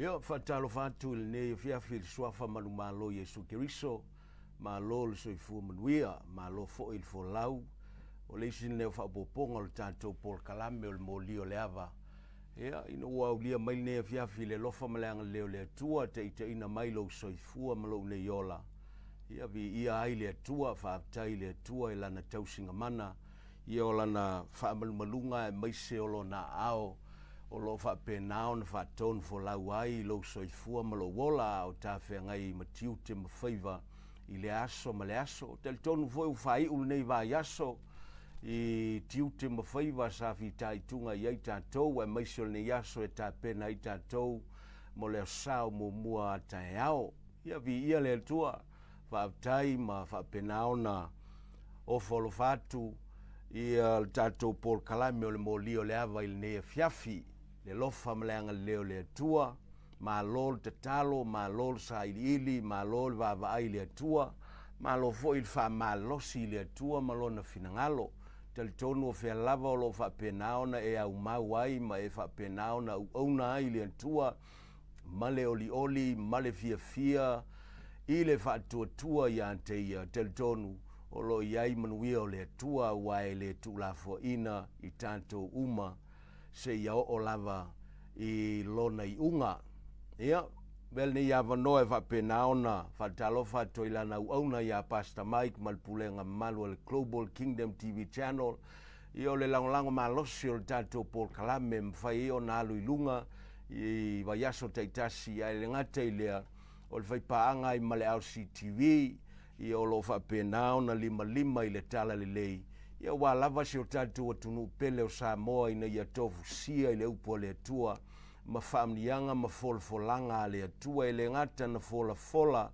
Ia, faatalofa atu i lenei afiafi i le Suafa manumalo o Iesu Keriso, malo le soifua manuia, malo foi le folau. O le isi lenei o faaopoopoga o le tatou polokalame o le Moli o le Ava. Ia, ina ua aulia mai lenei afiafi i le alofa ma le agalelei o le Atua, taitaiina mai lou soifua ma lou nei ola, ia viia ai le Atua, faafetai i le Atua i Lana tausiga mana, ia o Lana faamalumaluga aemaise o Lona aao o lo o faapena ona faatonufolau ai lou soifua ma lou ola a o tafeagai ma tiute ma faiva i lea aso ma le aso. E talitonu foi ua faaiu lenei vaiaso i tiute ma faiva sa fitaituga i ai tatou, aemaise o lenei aso e tapena ai tatou mo le aso Sa muamua a taeao. Ia viia le Atua, faafetai ma faapena ona ofo alofa atu ia le tatou polokalame o le Moli o le Ava i lenei afiafi. Le alofa ma le agalelei o le Atua, malo le tatalo, malo le sailiili, malo le vaavaai i le Atua, malo foi le faamalosi i le Atua ma Lona finagalo. Talitonu o fea lava o lo o faapena ona e aumau ai ma e faapena ona auauna ai i le Atua ma le olioli ma le fiafia i le faatuatua ia te Ia, talitonu o lo o i ai manuia o le Atua, aua e le tuulafoaiina i tatou uma seia oo lava i Lona iuga. Ia, avea lenei avanoa e faapena ona faatalofa atu ai lana auauna ia Pastor Mike ma le pulega mamalu a le Global Kingdom TV Channel. Ia, o le lagolago malosi o le tatou polokalame e mafai ai ona alu i luga i vaiaso taitasi, ae le gata i lea, o le faipaaga ai ma le LCTV, ia o lo o faapena ona limalima i le talalelei, ia aua lava si o tatou atunuu pele o Samoa ina ia tofusia i le upu a le Atua ma faamanuiaga ma folafolaga a le Atua. E le gata na folafola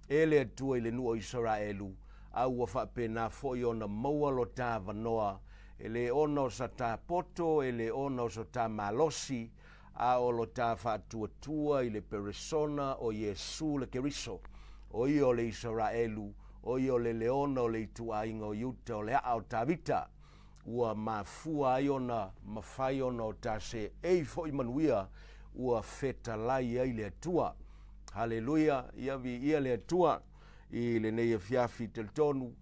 e le Atua i le nuu o Isaraelu, a ua faapena foi ona maua lo ta avanoa, e le ona o sa ta poto, e le ona o so ta malosi, a o lo ta faatuatua i le peresona o Iesu le Keriso. O ia o le Isaraelu, o ia o le leona o le ituaiga o Iuta, o le aa o Tavita, ua mafua ai ona mafai ona o ta seei foi manuia ua fetalai ai le Atua. Haleluia, ia viia le Atua i lenei afiafi. Talitonu,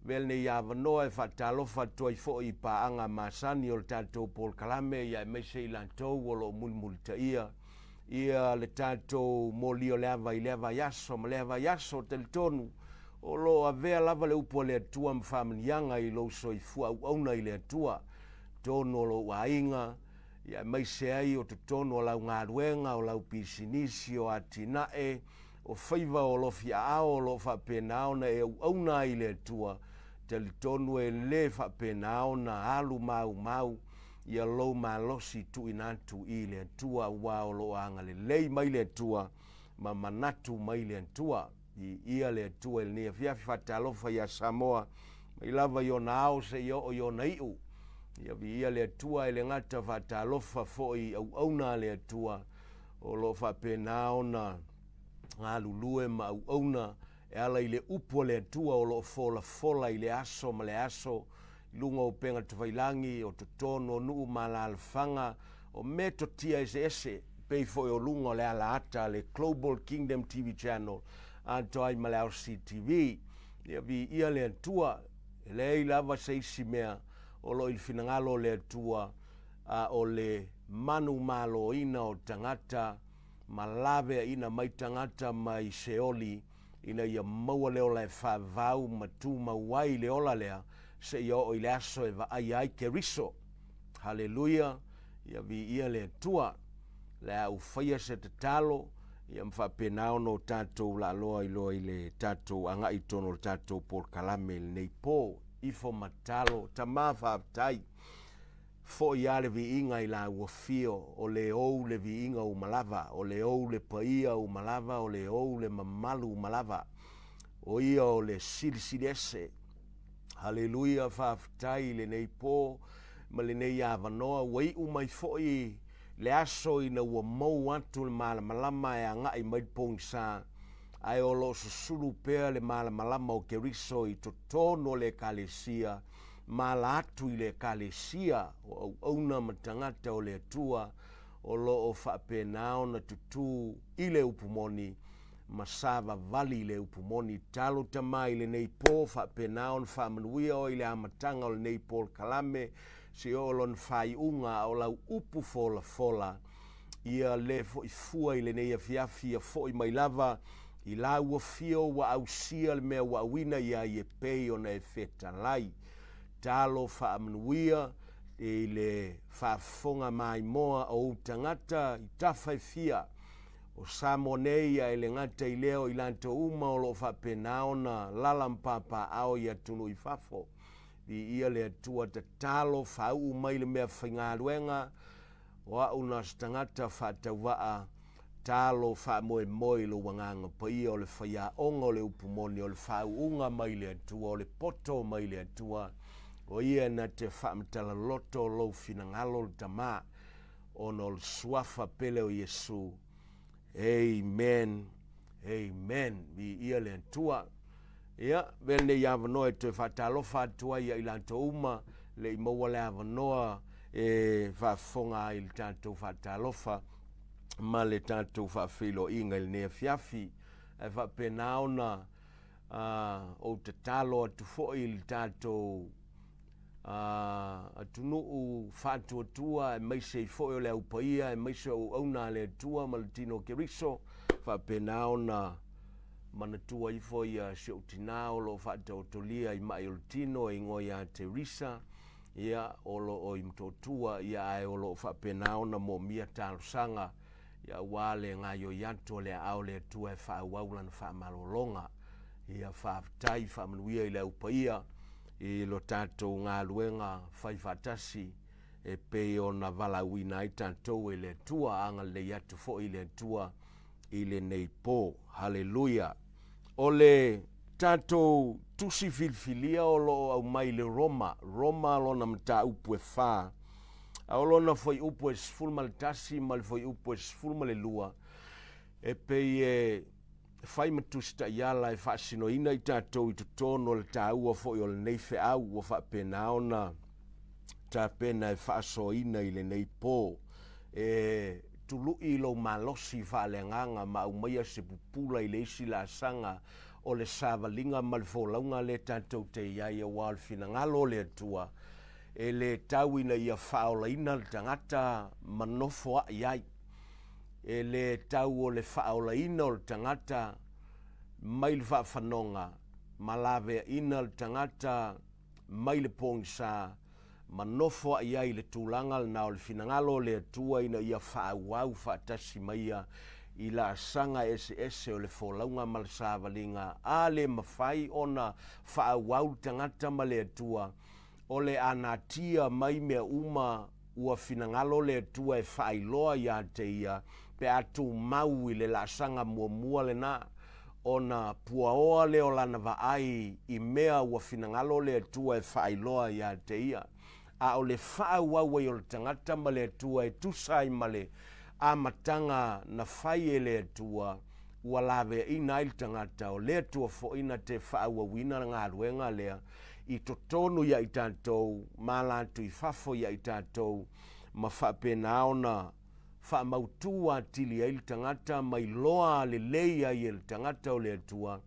avea lenei avanoa e faatalofa atu ai foi i paaga masani o le tatou polokalame, ia aemaise i latou o lo o mulimulitaia ia le tatou Moli o le Ava i lea vaiaso ma lea vaiaso. Talitonu o lo o avea lava le upu a le Atua ma faamanuiaga i lou soifua auauna i le Atua, totonu o lou aiga, ia aemaise ai o totonu o lau galuega, o lau pisinisi, o atinae, o faiva o lofiaao o lo o faapena ona e auauna ai i le Atua. Talitonu e le faapena ona alu maumau ia lou malosi tuuina atu i le Atua, aua o lo o agalelei mai le Atua ma manatu mai le Atua. Viia le Atua i lenei afiafi. Faatalofa ia Samoa mai lava i ona ao seia oo i ona iu. Ia viia le Atua. E le gata, faatalofa foi i auauna a le Atua o lo o faapena ona galulue ma auauna e ala i le upu a le Atua o lo o folafola i le aso ma le aso i luga o upega tafailagi, o totonu o nuu ma alaalafaga, o metotia eseese, pei foi o luga o le alaata a le Global Kingdom TV Channel atoa ai ma le LCTV. Ia viia le Atua, e leai lava se isi mea o lo o i le finagalo o le Atua a o le manumaloina o tagata ma laveaiina mai tagata mai Seoli ina ia maua le ola e faavau ma tumau ai le ola lea seia oo i le aso e vaaia ai Keriso. Haleluia, ia viia le Atua. Le a ou faia se tatalo, ia ma faapena ona o tatou laaloa iloa i le tatou agai i totonu o le tatou polokalame i lenei po. Ifo ma tatalo, Tama faafetai. Foi lava le viiga i lau afio, o le ou le viiga uma lava, o le ou le paia uma lava, o le ou le mamalu uma lava. O ia o le Silisili Ese. Haleluia, faafetai i lenei po ma lenei avanoa. Ua iu mai foi le aso ina ua mou atu le malamalama e agai mai le pogisa, ae o lo o susulu pea le malamalama o Keriso i totonu o le Ekalesia, ma ala atu i le Ekalesia o auauna ma tagata o le Atua. o loo faapena ona tutū i le upu moni ma savavali i le upu moni. Talo Tamā i lenei po, faapena ona faamanuia Oe i le amataga o lenei polokalame seia oo lona faaiuga, a o lau upu folafola ia le foi fua i lenei afiafi, ia foi mai lava i lau afio ua ausia le mea ua auina i ai e pei ona e fetalai. Talo faamanuia i le faafofoga maimoa o ou tagata i tafa e fia o Samoa nei, ae le gata i lea o i latou uma o loo faapena ona lala ma papaaao i atunuu i fafo. Viia le Atua, tatalo faauu mai le mea faigaluega o au na o se tagata faatauvaa, talo faamoemoe i lou Agaga Paia o le faiaoga o le upu moni, o le faauuga mai le Atua, o le poto mai le Atua, o ia na te faamatala loto lou finagalo le Tamā ona o le suafa pele o Iesu. Amen, amen. Viia le Atua. Ia, avea lenei avanoa e toe faatalofa atu ai ia i latou uma le i maua le avanoa e faafofoga ai i le tatou faatalofa ma le tatou faafeiloaiga i lenei afiafi. Ae faapena ona ou tatalo atu foi i le tatou atunuu faatuatua, aemaise ai foi o le au paia, aemaise o auauna a le Atua ma le tino o Keriso, faapena ona manatua ifo ia si ou tinā o loo faataotolia i mai o le tino e igoa ia Teresa, ia o loo i Motootua, ia ae o loo faapena ona moomia talosaga ia aua le gaoioi atu o le aao o le Atua e faaauau lana faamalologa. Ia faafetai, faamanuia i le au paia i lo tatou galuega fai faatasi e pei ona valaauina ai tatou e le Atua. Agalelei atu foi le Atua i lenei po. Haleluia. O le tatou tusi filifilia o loo aumai i le Roma, Roma lona mataupu e 4, a o lona fuaiupu e 11 ma le fuaiupu e 12, e pei e fai ma tusi taiala e faasinoina i tatou i totonu o le taua foi o lenei feau ua faapena ona tapena e faasoaina i lenei po. E tului lou malosi faaleagaga ma aumaia se pupula i le isi laasaga o le savaliga ma le folauga lea tatou te i ai, aua o le finagalo o le Atua e le tau ina ia faaolaina le tagata ma nofo ai ai. E le tau o le faaolaina o le tagata mai le faafanoga ma laveaina le tagata mai le pogisa ma nofo ai ai le tulaga lena. O le finagalo o le Atua ina ia faaauau faatasi mai ia i laasaga eseese o le folauga ma le savaliga. A le mafai ona faaauau le tagata ma le Atua, o le anatia mai mea uma ua finagalo le Atua e faailoa ia te ia pe a tumau i le laasaga muamua lena, ona puaoa lea o lana vaai i mea ua finagalo le Atua e faailoa ia te ia. A o le faaauau ai o le tagata ma le Atua e tusa ai ma le amataga na fai e le Atua ua laveaina ai le tagata, o le Atua foi na te faaauauina le galuega lea i totonu ia i tatou ma ala atu i fafo ia i tatou, ma faapena ona faamautu atili ai le tagata ma iloa lelei ai e le tagata o le Atua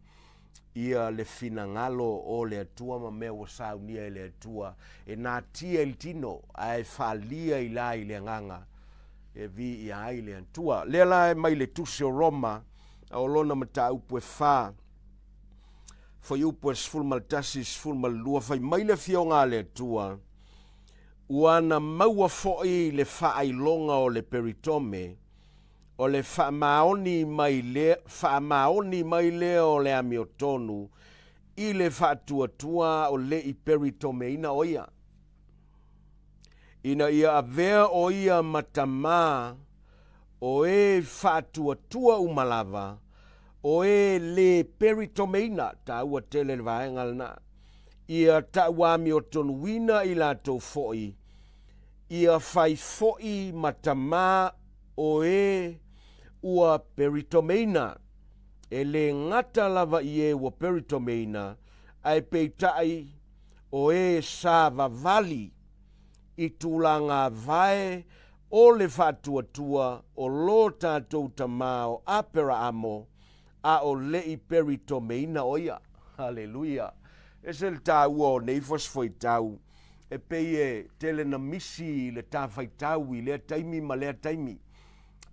ia le finagalo o le Atua ma mea ua saunia e le Atua e natia i le tino ae falia i la i le agaga e viia ai le Atua. Lea la e mai le tusi o Roma, a o lona mataupu e 4, fuaiupu e 11, 12, fai mai le afioga a le Atua, ua na maua foi le faailoga o le peritome, o le faamaoni mai lea, faamaoni mai lea o le amiotonu i le faatuatua o le i peritomeina o ia, ina ia avea o ia ma tamā o e faatuatua uma lava, o e le peritomeina, taua tele le vaega lena, ia tauamiotonuina i latou foi, ia fai foi ma tamā o e ua peritomeina, e le gata lava i e ua peritomeina, ae peitai o e savavali i tulaga vae o le faatuatua o lo tatou tamā o Aperaamo a o le'i peritomeina o ia. Haleluia. E se le tāua o nei fosifoitau e pei e tele na misi i le tafaitau i lea taimi ma lea taimi.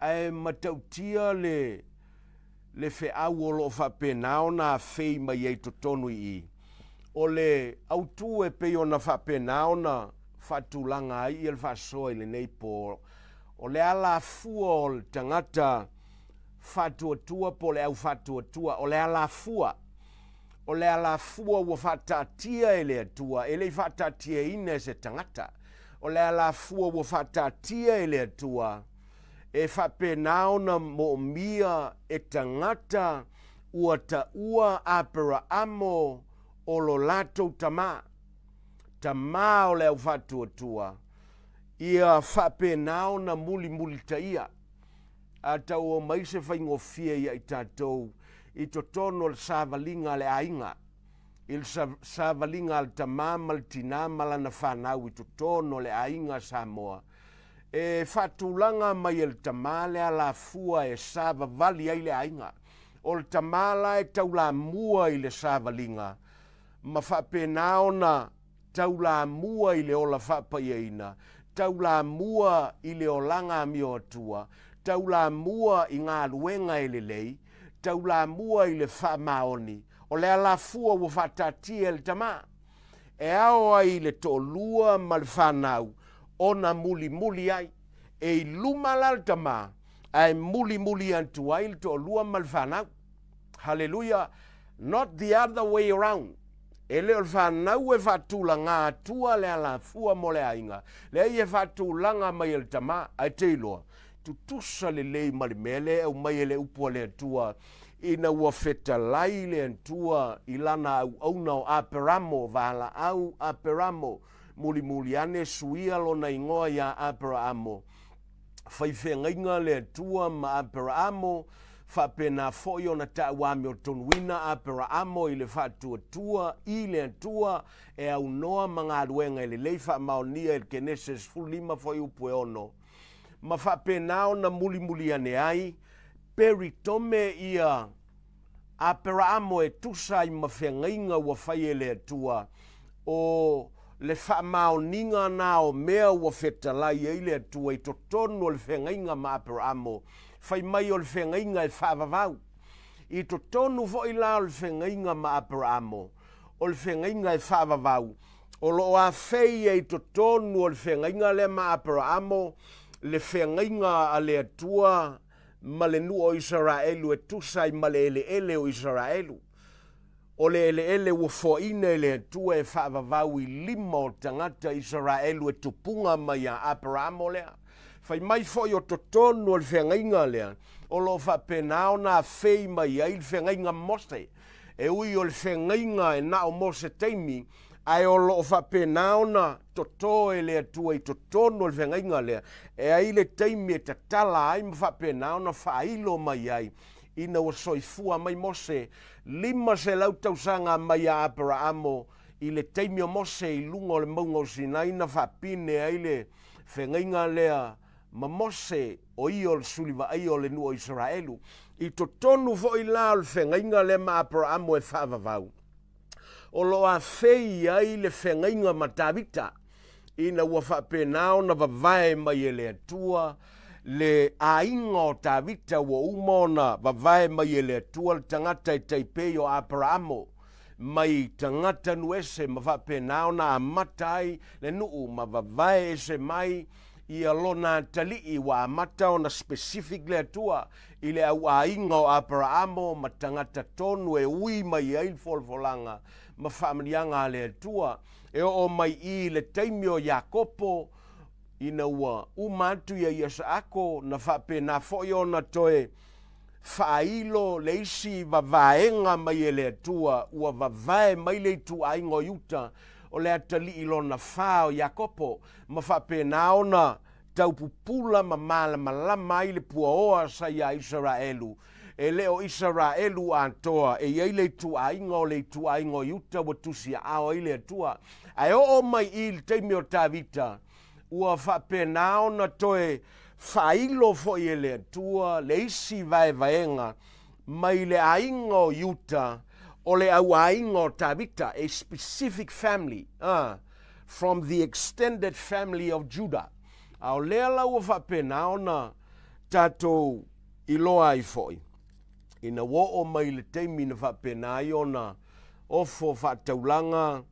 Ae matautia le feau o loo faapena ona afei mai ai totonu i i. O le autū e pei ona faapena ona faatulaga ai ia le faasoa i lenei po. O le alafua o le tagata faatuatua po o le au faatuatua, o le alafua. O le alafua ua faataatia e le Atua, e le i faataatiaina e se tagata. O le alafua ua faataatia e le Atua, e faapena ona moomia e tagata ua taua Aperaamo o lo latou tamā. Tamā o le au faatuatua, ia faapena ona mulimulitaia. A tau o mai se faigofie ia i tatou i totonu o le savaliga a le aiga, i le savaliga a le tamā ma le tinā ma lana fanau i totonu o le aiga Samoa. E faatulaga mai e le tamā le alafua e savavali ai le aiga. O le tamā la e taulamua i le savaliga, ma faapena ona taulamua i le ola faapaiaina, taulamua i le olaga amio atua, taulamua i galuega e lelei, taulamua i le faamaoni, o le alafua ua faataatia e le tamā. E ao ai le toalua ma le fanau ona mulimuli ai. E i luma la le tamā, ae mulimuli atu ai le toalua ma le fanau. Hallelujah. Not the other way around. E le o le fanau e faatulaga atua le alafua mo le aiga. Leai e faatulaga mai e le tamā, ae te iloa. Tutusa lelei ma le mea lea e aumai e le upu a le Atua ina ua fetalai le Atua i lana auauna o Aperamo, valaau Aperamo, mulimuli ane suia lona igoa iā Aperaamo. Faifeagaiga le Atua ma Aperaamo, faapena foi ona taʻuamiotonuina Aperaamo i le faatuatua i le Atua e aunoa ma galuega e lelei faamaonia i le Kenese 15 fuaiupu e 6. Ma faapena ona mulimuli ane ai, peritome ia Aperaamo e tusa ai ma feagaiga ua fai e le Atua o le faamaoniga na o mea ua fetalai ai le Atua i totonu o le feagaiga ma Aperaamo, fai mai o le feagaiga e faavavau. I totonu foi la o le feagaiga ma Aperaamo, o le feagaiga e faavavau, o loo afei ai totonu o le feagaiga lea ma Aperaamo, le feagaiga a le Atua ma le nuu o Isaraelu e tusa ai ma le eleele o Isaraelu. O le eleele ua foaina e le Atua e faavavau i lima o tagata Isaraelu e tupuga mai iā Aperaamo lea. Fai mai foi o totonu o le feagaiga lea, o loo faapena ona afei mai ai le feagaiga Mose. E ui o le feagaiga e na o mo se taimi, ae o loo faapena ona totō e le Atua i totonu o le feagaiga lea, e ai le taimi e tatala ai ma faapena ona faailo mai ai ina ua soifua mai Mose, 500 tausaga mai iā Aperaamo i le taimi o Mose i luga o le mauga o Sinai na faapine ai le feagaiga lea ma Mose o ia o le sulivaaia o le nuu o Isaraelu. I totonu foi la o le feagaiga lea ma Aperaamo e faavavau, o loo afei ai le feagaiga ma Tavita ina ua faapena ona vavae mai e le Atua le aiga o Tavita ua uma ona vavae mai e le Atua le tagata e taipei o Aperaamo mai tagata nuu ese ma faapena ona amata ai le nuu ma vavae ese mai ia lona atalii ua amata ona specific le Atua i le auaiga o Aperaamo ma tagata tonu e ui mai ai le folafolaga ma faamanuiaga a le Atua. E oo mai i le taimi o Iakopo ina ua uma atu ia Isaako na faapena foi ona toe faailo le isi vavaega mai e le Atua ua vavae mai le ituaiga o Iuta o le atalii lona fa o Iakopo ma faapena ona taupupula ma malamalama ai le puaoa sa iā Isaraelu. E le o Isaraelu atoa e iai le ituaiga o le ituaiga o Iuta ua tusiaao ai le Atua. Ae oo mai i le taimi o Tavita, Ua faapena ona toe faailo foi e le Atua le isi vaevaega mai le aiga o Iuta, o le auaiga o Tavita, a specific family from the extended family of Judah. A o lea la ua faapena ona tatou iloa ai foi, ina ua oo mai le taimi na faapena ai ona ofo faataulaga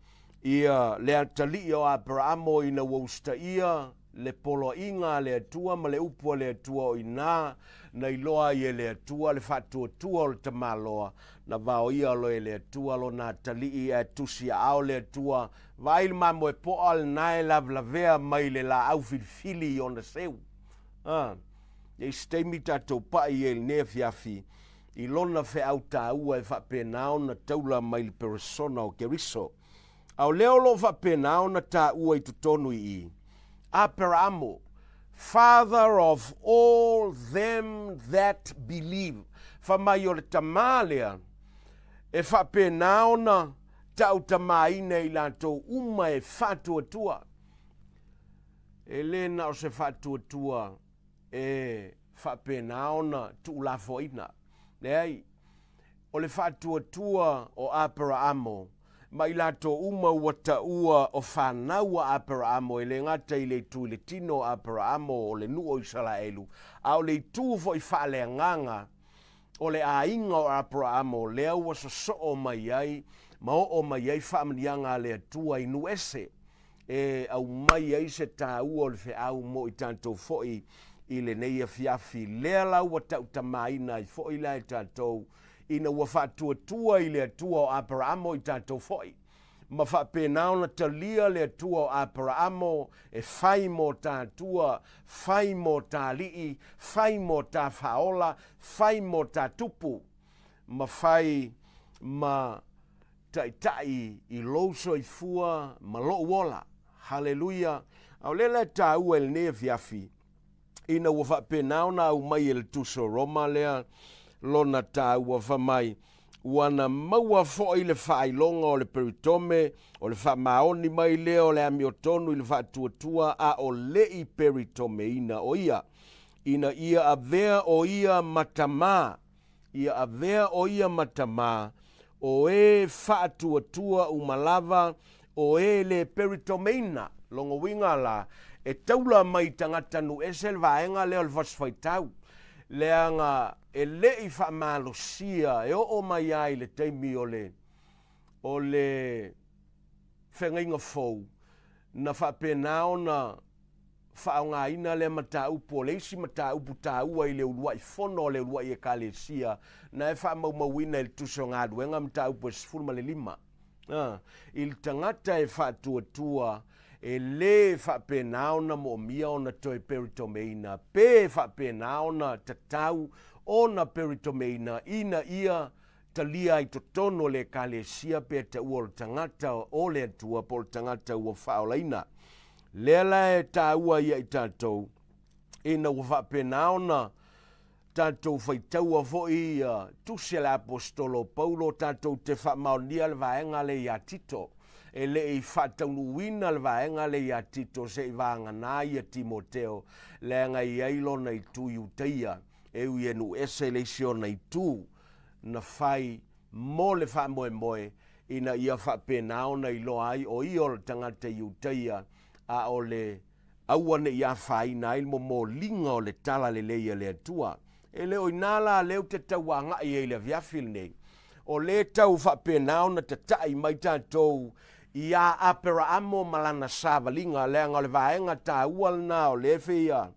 ia le atalii o Aperaamo ina ua usitaia le poloaiga a le Atua ma le upu a le Atua, o ina na iloa ai e le Atua le faatuatua o le tamaloa, na vaoia loa e le Atua lona atalii ae tusi aao le Atua, vaai le mamoe poa lena e lavelavea mai le laau filifili i ona seu. E isi taimi tatou pai ai i lenei afiafi i lona feau taua e faapena ona taula mai le peresona o Keriso. A o lea o lo o faapena ona taua i totonu i i, Aperaamo, father of all them that believe. Fa mai o le tamā lea e faapena ona tautamaina i latou uma e faatuatua. E le na o se faatuatua e faapena ona tuulafoaina. Leai, o le faatuatua o Aperaamo ma i latou uma ua taua o fanau a Aperaamo, e le gata i le itu i le tino o Aperaamo o le nuu o Isaraelu, a o le itu foi faaleagaga o le aiga o Aperaamo, lea ua sosoo mai ai ma oo mai ai faamaniaga a le Atua i nuu ese, e aumai ai se taua o le feau mo i tatou foi i lenei afiafi. Lea la ua tautamaina ai foi la e tatou ina ua faatuatua i le Atua o Aperaamo i tatou foi, ma faapena ona talia le Atua o Aperaamo e fai mo tatua, fai mo talii, fai mo ta faaola, fai mo ta tupu, ma fai ma taitai i lou soifua ma lou ola. Haleluia. A o lea la e taua i lenei afiafi, ina ua faapena ona aumai e le tusi o Roma lea lona taua, fa mai ua na maua foi le faailoga o le peritome, o le faamaoni mai lea o le amiotonu i le faatuatua a o lei peritomeina o ia, ina ia avea o ia ma tamā, ia avea o ia ma tamā, o e faatuatua uma lava, o e le peritomeina. Longa uiga la, e taula mai tagata nuu ese le vaega lea o le fasifaitau, leaga e lei faamalosia e oo mai ai le taimi o le fegaiga fou, na faapena ona faaaogaina lea mataupu o le isi mataupu taua i le uluai fono o le uluai ekalesia, na e faamaumauina i le tusi o galuega mataupu e 15. I le tagata e faatuatua e le faapena ona moomia ona toe peritomeina, pe faapena ona tatau ona peritomeina ina ia talia ai totonu o le ekalesia pe taua o le tagata o le Atua po o le tagata ua faaolaina. Lea la e taua ia i tatou, ina ua faapena ona tatou faitaua foi tusi a le apostolo Paulo, tatou te faamaonia le vaega le ia Tito. E lei faataunuuina le vaega le ia Tito se i vagana ia Timoteo, leaga i ai lona itu Iutaia, e ui e nuu ese le isi ona itu na fai mo le faamoemoe ina ia faapena ona iloa ai o ia o le tagata Iutaia, a o le aua nei afaina ai le momoliga o le tala lelei a le Atua. E le o ina la leu te tauagai ai le afiafi lenei, o le tau faapena ona tatai mai tatou ia Aperaamo ma lana savaliga, leaga o le vaega taua lena o le feia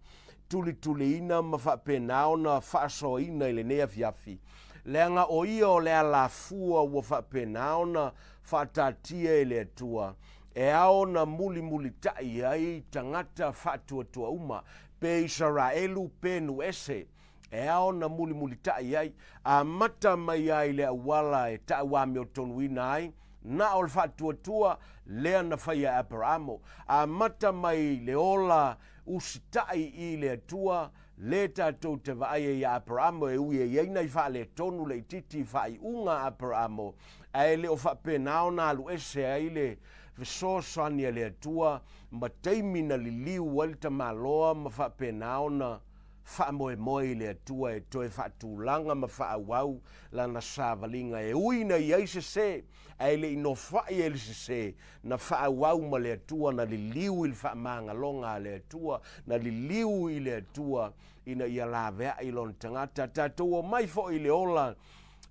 tulituliina ma faapena ona faasoaina i lenei afiafi, leaga o ia o le alafua ua faapena ona faatatia e le Atua, e ao na mulimulitai ai tagata faatuatua uma, pe Isaraelu pe nuu ese, e ao na mulimulitai ai, amata mai ai le auala e taauamiotonuina ai, na o le faatuatua lea na faia e Aperaamo, amata mai le ola usitai i le Atua, le tatou te vaai ai ia Aperaamo e ui e ai nai faaletonu le itiiti faaiuga a Aperaamo, ae le o faapena ona alu ese ai le fesoasoani a le Atua ma taimi na liliu ai le tamaloa ma faapena ona faamoemoe i le Atua e toe faatulaga ma faaauau lana savaliga e ui na i ai sesē ae le i nofoai ai le sesē na faaauau ma le Atua na liliu i le faamagaloga a le Atua na liliu i le Atua ina ia laveai lona tagata. Tatou omai foi i le ola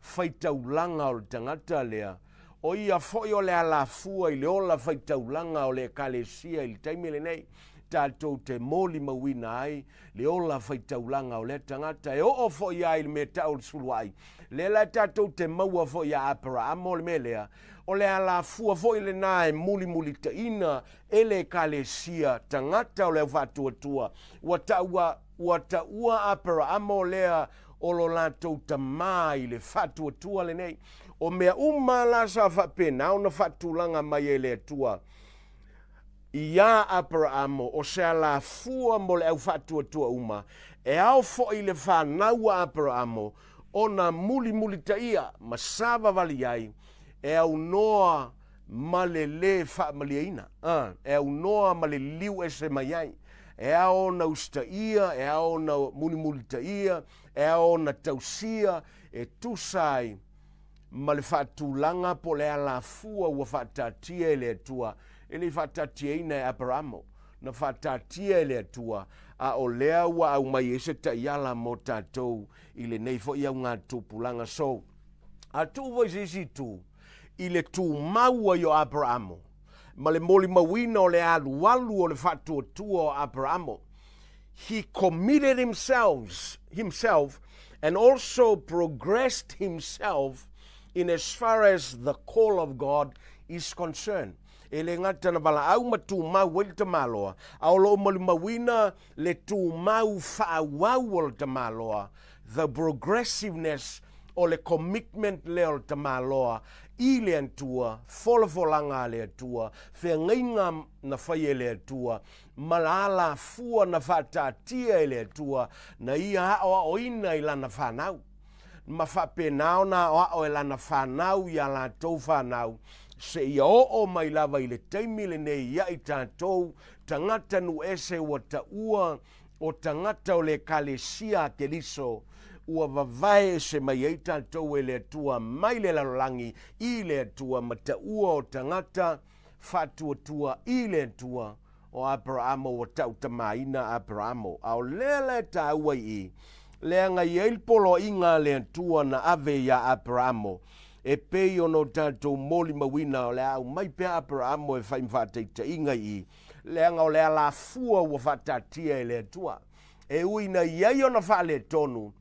faitaulaga o le tagata lea, o ia foi o le alafua i le ola faitaulaga o le Ekalesia i le taimi lenei, tatou te molimauina ai le ola faitaulaga o lea tagata e oo foi ai i le mea tau o le suluai. Lea la tatou te maua foi ia Aperaamo o le mea lea, o le alafua foi lena e mulimulitaina e le Ekalesia tagata o le aufaatuatua ua taua Aperaamo lea o lo latou tamā i le faatuatua lenei. O mea uma la sa faapena ona faatulaga mai e le Atua iā Aperaamo o se alafua mo le aufaatuatua uma, e ao foi le fanau a Aperaamo ona mulimulitaia ma savavali ai e aunoa ma le lē faamalieina, e aunoa ma le liliu ese mai ai. E ao ona usitaia, e ao ona mulimulitaia, e ao ona tausia e tusa ai ma le faatulaga po o le alafua ua faataatia e le Atua. E le i faataatiaina e Aperaamo, na faataatia e le Atua, a o lea ua aumai ai se taiala mo tatou i lenei foi augatupulaga. So, a tuu foi se isi itu i le tumau ai o Aperaamo ma le molimauina o le alualu o le faatuatua o Aperaamo, he committed himself and also progressed himself in as far as the call of God is concerned. E le gata na valaau ma tumau ai le tamaloa, a o loo molimauina le tumau faaauau o le tamaloa, the progressiveness o le commitment lea o le tamaloa i le Atua, folafolaga a le Atua, feagaiga na fai e le Atua, ma la alafua na faataatia e le Atua, na ia aoaoina i lana fanau. Ma faapena ona aoao e lana fanau iā latou fanau, seia oo mai lava i le taimi lenei ia i tatou, tagata nuu ese ua taua o tagata o le Ekalesia a Keriso, ua vavae ese mai ai tatou e le Atua mai le lalolagi i le Atua ma taua o tagata faatuatua i le Atua o Aperaamo ua tautamaina Aperaamo. A o lea la e taua i i, leaga e i ai le poloaiga a le Atua na ave iā Aperaamo, e pei ona o tatou molimauina o le a aumai pea Aperaamo e fai ma faataitaiga i i, leaga o le alafua ua faataatia e le Atua. E ui na i ai ona faaletonu,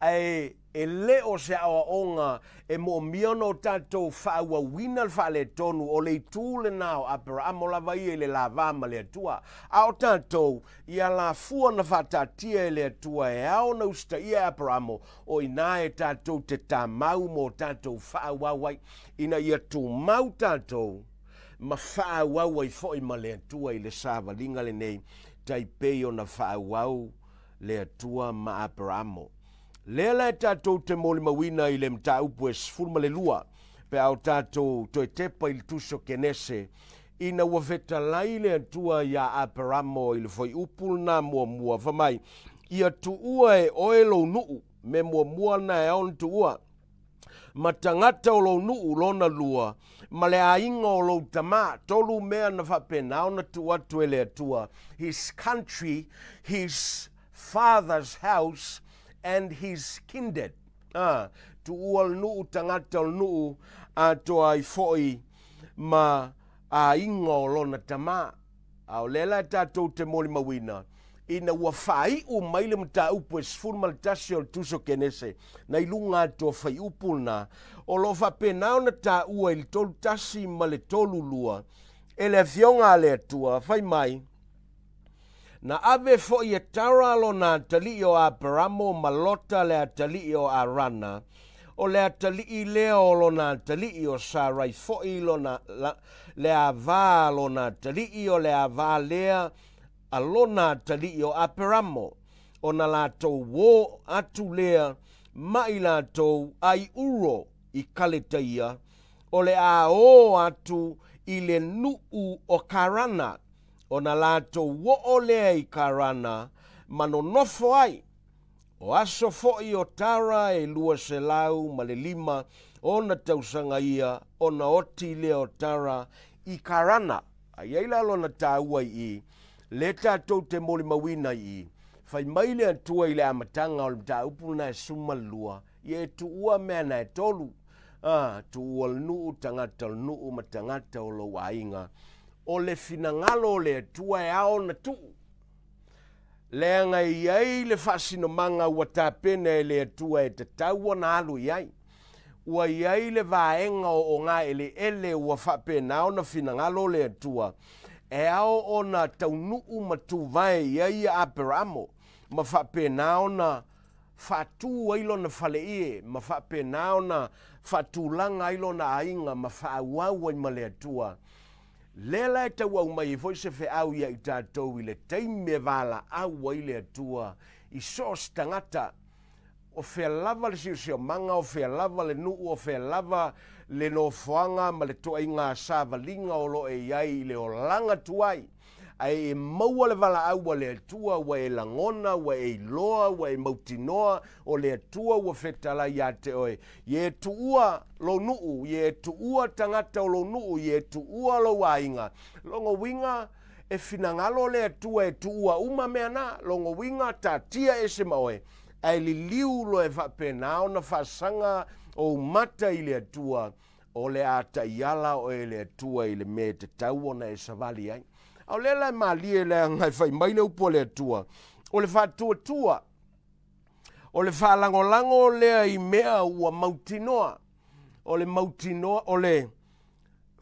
ae e le o se aoaoga e moomia ona o tatou faaauauina le faaletonu o le itu lena o Aperaamo lava ia i le lavā ma le Atua. A o tatou, i alafua na faataatia e le Atua e ao ona usitaia e Aperaamo, o i ina e tatou te tamau ma o tatou faaauau ai, ina ia tumau tatou ma faaauau ai foi ma le Atua i le savaliga lenei, tai pei ona faaauau le Atua ma Aperaamo. Lea la e tatou te molimauina i le mataupu e 12, pe a o tatou toe tepa i le Tusi o Kenese, ina ua fetalai le Atua iā Aperamo i le fuaiupu lena muamua, fai mai, Ia tuua e oe lou nuu, mea muamua lena e ao ona tuua, ma tagata o lou nuu, lona lua, ma le aiga o lou tamā. Tolu mea na faapena ona tuu atu e le Atua, his country, his father's house and his kindred. Tuua le nuu, tagata o le nuu, atoa ai foi ma aiga o lona tamā. A o lea la e tatou te molimauina, ina ua faaiu mai le mataupu e 11 o le Tusi o Kenese, na i luga atu o fuaiupu lena, o lo o faapena ona taua i le 31 ma le 32 e le Afioga a le Atua, fai mai, Na ave foi e Tara lona atalii o Aperamo ma Lota le atalii o Arana, o le atalii lea o lona atalii o Sarai foi lona le avā a lona atalii o le avā lea a lona atalii o Aperamo, ona latou uō atu lea ma i latou a i Uro i Kaletaia, o le a ō atu i le nuu o Karana, ona latou oo lea i Karana ma nonofo ai. O aso foi o Tara e 205 ona tausaga ia, ona oti lea o Tara i Karana. Ai ai la lona tāua i i, le tātou te molimauina i i, fai mai le Atua i le amataga o le mataupu lena e 12, ia e tuua mea na e tolu. Tuua le nuu, tagata o le nuu ma tagata o lou aiga. O le finagalo o le Atua e ao ona tuu. Leaga e iai le faasinomaga ua tapena e le Atua e tatau ona alu i ai. Ua iai le vaega o ogaeleele ua faapena ona finagalo le Atua e ao ona taunuu ma tuvae i ai ia Aperamo, ma faapena ona faatu ai lona faleie, ma faapena ona faatulaga ai lona aiga ma faaauau ai ma le Atua. Lea la e tauau mai ai foi se feau ia i tatou i le taimi e valaau ai le Atua i so o se tagata, o fea lava le siosiomaga, o fea lava le nuu, o fea lava le nofoaga ma le toaiga savaliga o lo o e i ai i le olaga tuai, ae e maua le valaau a le Atua, ua e lagona, ua e iloa, ua e mautinoa o le Atua ua fetalai ia te oe. Ia e tuua lou nuu, ia e tuua tagata o lou nuu, ia e tuua lou aiga. Logo uiga e finagalo le Atua e tuua uma mea na, logo uiga taatia ese ma oe, ae liliu loa e faapena ona faasaga ou mata i le Atua, o le a taiala oe le Atua i le mea e tatau ona e savali ai. A o lea la e malie leaga e fai mai le upu a le Atua, o le faatuatua, o le faalagolago lea i mea ua mautinoa, o le mautinoa, o le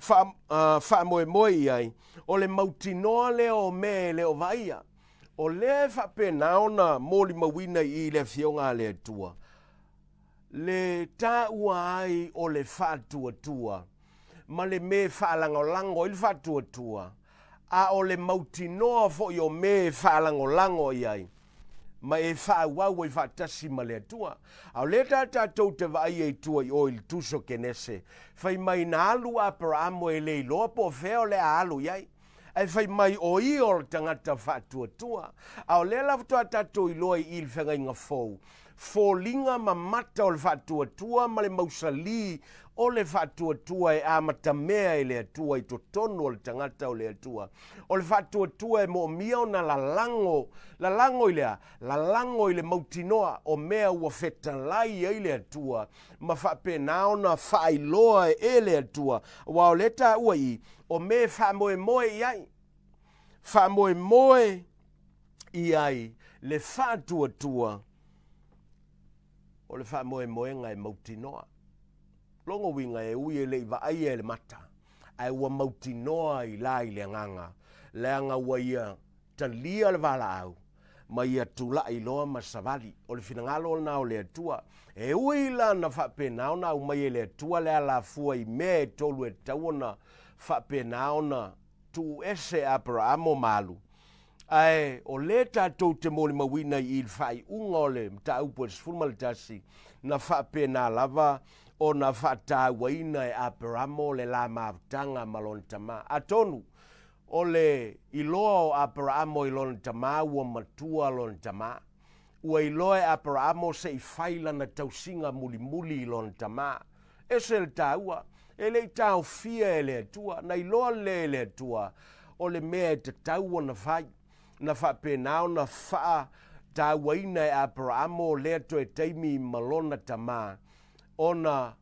faamoemoe i ai, o le mautinoa lea o mea e le o vaaia. O lea e faapena ona molimauina i i le Afioga a le Atua, le taua ai o le faatuatua ma le mea e faalagolago ai le faatuatua, a o le mautinoa foi o mea e faalagolago i ai, ma e faaauau ai faatasi ma le Atua. A o lea tā tātou te vaaia i tua i o i le tuso Kenese, fai mai na alu Aperamo e le iloa po o fea o le a alu i ai. Ae fai mai o ia o le tagata faatuatua. A o lea la faatoa tatou iloa i i le feagaiga fou, foliga ma mata o le faatuatua ma le mausali o le faatuatua e amatamea e le Atua i totonu o le tagata o le Atua. O le faatuatua e moomia ona lalago, lalago i le a? Lalago i le mautinoa o mea ua fetalai ai le Atua ma faapena ona faailoa e le Atua. Aua o lea taua i i, o mea e faamoemoe i ai. Faamoemoe i ai le faatuatua o le faamoemoega e mautinoa. Logo uiga e ui e le i vaaia e le mata, ae ua mautinoa i la i le agaga, leaga ua ia talia le valaau, ma ia tulai loa ma savali. O le finagalo lena o le Atua. E ui la na faapena ona aumai e le Atua le alafua i mea e tolu e tatau ona faapena ona tuuese Aperamo ma alu, ae o lea tatou te molimauina i i le faaiuga o le mataupu e 11, na faapena lava ona faatauaina e Aperamo le la mafutaga ma lona tama. Atonu, o le iloa o Aperamo i lona tama ua matua lona tama. Ua iloa e Aperamo se i fai lana tausiga mulimuli i lona tama. Ese le taua, e le i taofia e le Atua, na iloa lea e le Atua, o le mea e tatau ona fai. Na faapena ona faatauaina e Aperamo lea toe taimi ma lona tama, ona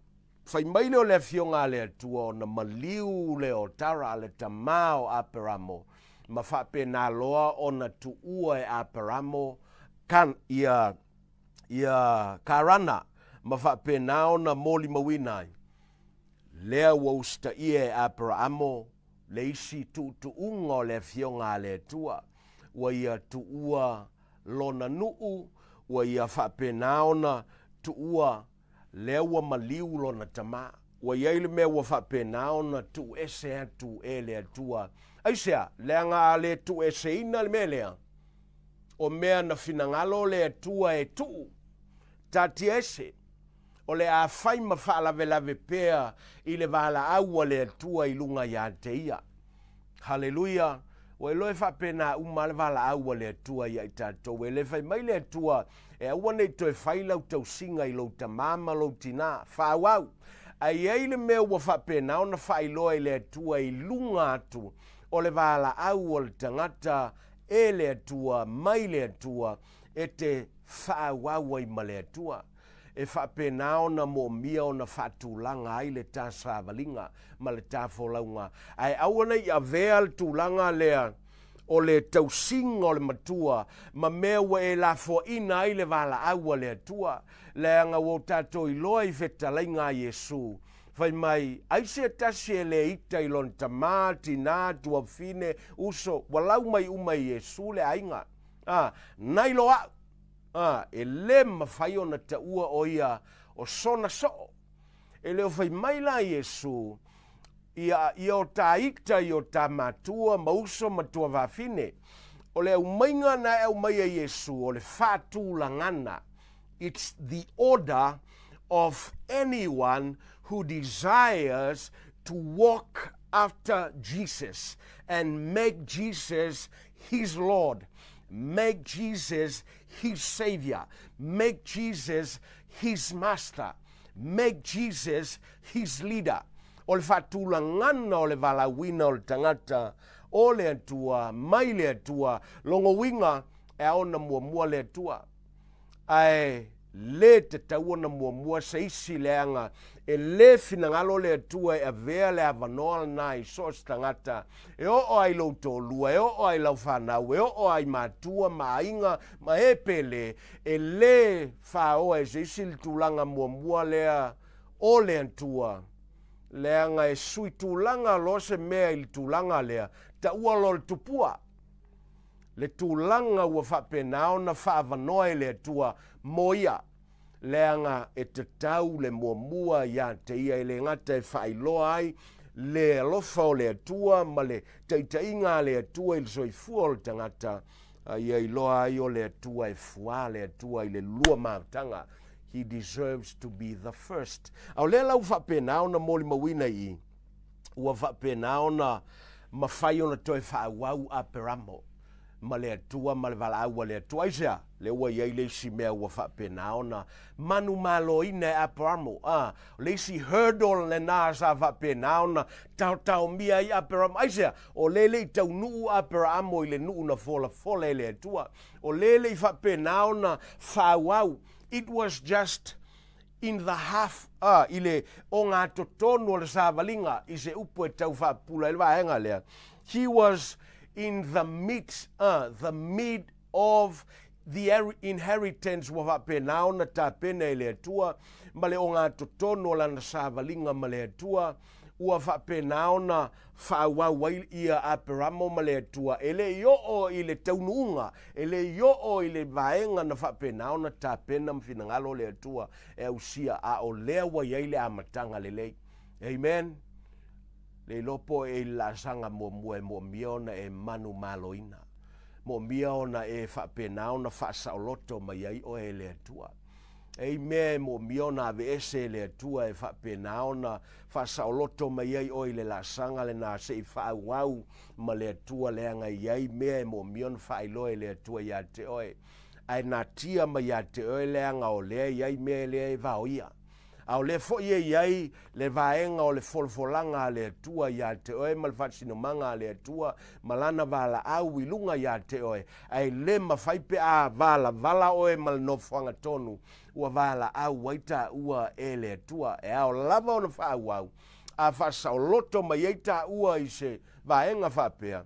fai mai lea o le Afioga a le Atua, ona maliu lea o Tara le tama o Aperamo, ma faapena loa ona tuua e Aperamo kan, ia, ia Karana, ma faapena ona molimauina ai. Lea ua usitaia e Aperamo le isi tuutuuga o le Afioga a le Atua, ua ia tuua lona nuu, ua ia faapena ona tuua lea ua maliu lona tama. Ua iai le mea ua faapena ona tuuese atu e le Atua. Aisea, leaga a le tuueseina le mea lea, o mea na finagalo le Atua e tuu, taatia ese. O le a fai ma faalavelave pea i le valaau a le Atua i luga ia te ia. Haleluia! Ua iloa e faapena uma lava le valaau a le Atua ia i tatou. E le fai mai le Atua e aua ne i toe fai lau tausiga i lou tamā ma lou tinā. Faaauau! Ae i ai le mea ua faapena ona faailoa e le Atua i luga atu o le valaau a le tagata e le Atua, mai le Atua, e te faaauau ai ma le Atua. E faapena ona moomia ona faatulaga ai le ta savaliga ma le ta folauga, ae aua ne i avea le tulaga lea o le tausiga o le matua ma mea ua e lafoaina ai le valaau a le Atua, leaga ua o tatou iloa i fetalaiga a Iesu, fai mai, Ai se tasi e le ita i lona tamā, tinā, tuafafine, uso, ua lau mai uma e Iesu le aiga. A, nai lo a'u! A, e lē mafai ona taua ʻo ia o sona soʻo. E le o fai mai la Iesu, ia, ia o ta ita i o ta matua ma uso ma tuavafine. O le aumaiga na e aumai e Iesu o le faatulagana, it's the order of anyone who desires to walk after Jesus and make Jesus his Lord, make Jesus his Savior, make Jesus his Master, make Jesus his leader. O le faatulagana o le valaauina o le tagata o le Atua, mai le Atua, lona uiga e ao ona muamua le Atua. Ae lē tatau ona muamua se isi leaga e lē finagalo le Atua e avea le avanoa lena i so o se tagata, e oo ai lou toalua, e oo ai lau fanau, e oo ai matua ma aiga ma e pele, e lē faoa e se isi le tulaga muamua lea o le Atua, leaga e sui tulaga loa se mea i le tulaga lea, taua loa le tupua. Le tulaga ua faapena ona faaavanoa e le Atua mo ia, leaga e tatau le muamua ia te ia e le gata e faailoa ai le alofa o le Atua ma le taitaiga a le Atua i le soifua o le tagata, a ia iloa ai o le Atua e fuā le Atua i le lua mafutaga. He deserves to be the first. A o lea la ua faapena ona molimauina i i, ua faapena ona mafai ona toe faaauau Aperamo ma le Atua ma le valaau a le Atua. Aisea? Lea ua i ai le isi mea ua faapena ona manumaloina e Aperamo. A, o le isi hurdle lena sa faapena ona taotaomia ai Aperamo. Aisea? O lea e le i taunuu Aperamo i le nuu na folafola e le Atua. O lea e le i faapena ona faaauau. It was just in the half, a, i le ogatotonu o le savaliga i se upu e tau faapupula ai le vaega lea, he was in the midst, a, the mid of the inheritance ua faapena ona tapena e le Atua ma le ogatotonu o lana savaliga ma le Atua, ua faapena ona faaauau ai ia Aperamo ma le Atua, e le i oo i le taunuuga, e le i oo i le vaega na faapena ona tapena ma finagalo le Atua e ausia, a o lea ua i ai le amataga lelei. Amen. Le iloa po o e i le laasaga muamua e moomia ona e manumaloina, moomia ona e faapena ona faasaoloto mai ai oe e le Atua. E i mea e moomia ona aveese e le Atua e faapena ona faasaoloto mai ai oe i le laasaga lena se i faaauau ma le Atua leaga e i ai mea e moomia ona faailoa e le Atua iā te oe, ae natia mai iā te oe leaga o lea e i ai mea e lea e vaoia. A o lea foi e i ai le vaega o le folafolaga a le Atua iā te oe ma le faasinomaga a le Atua ma Lana valaau i luga iā te oe, ae le mafai pe a valavala oe ma le nofoaga tonu ua valaau ai taua e le Atua. E ao lava ona faaauau, a faasaoloto mai ai taua i se vaega faapea,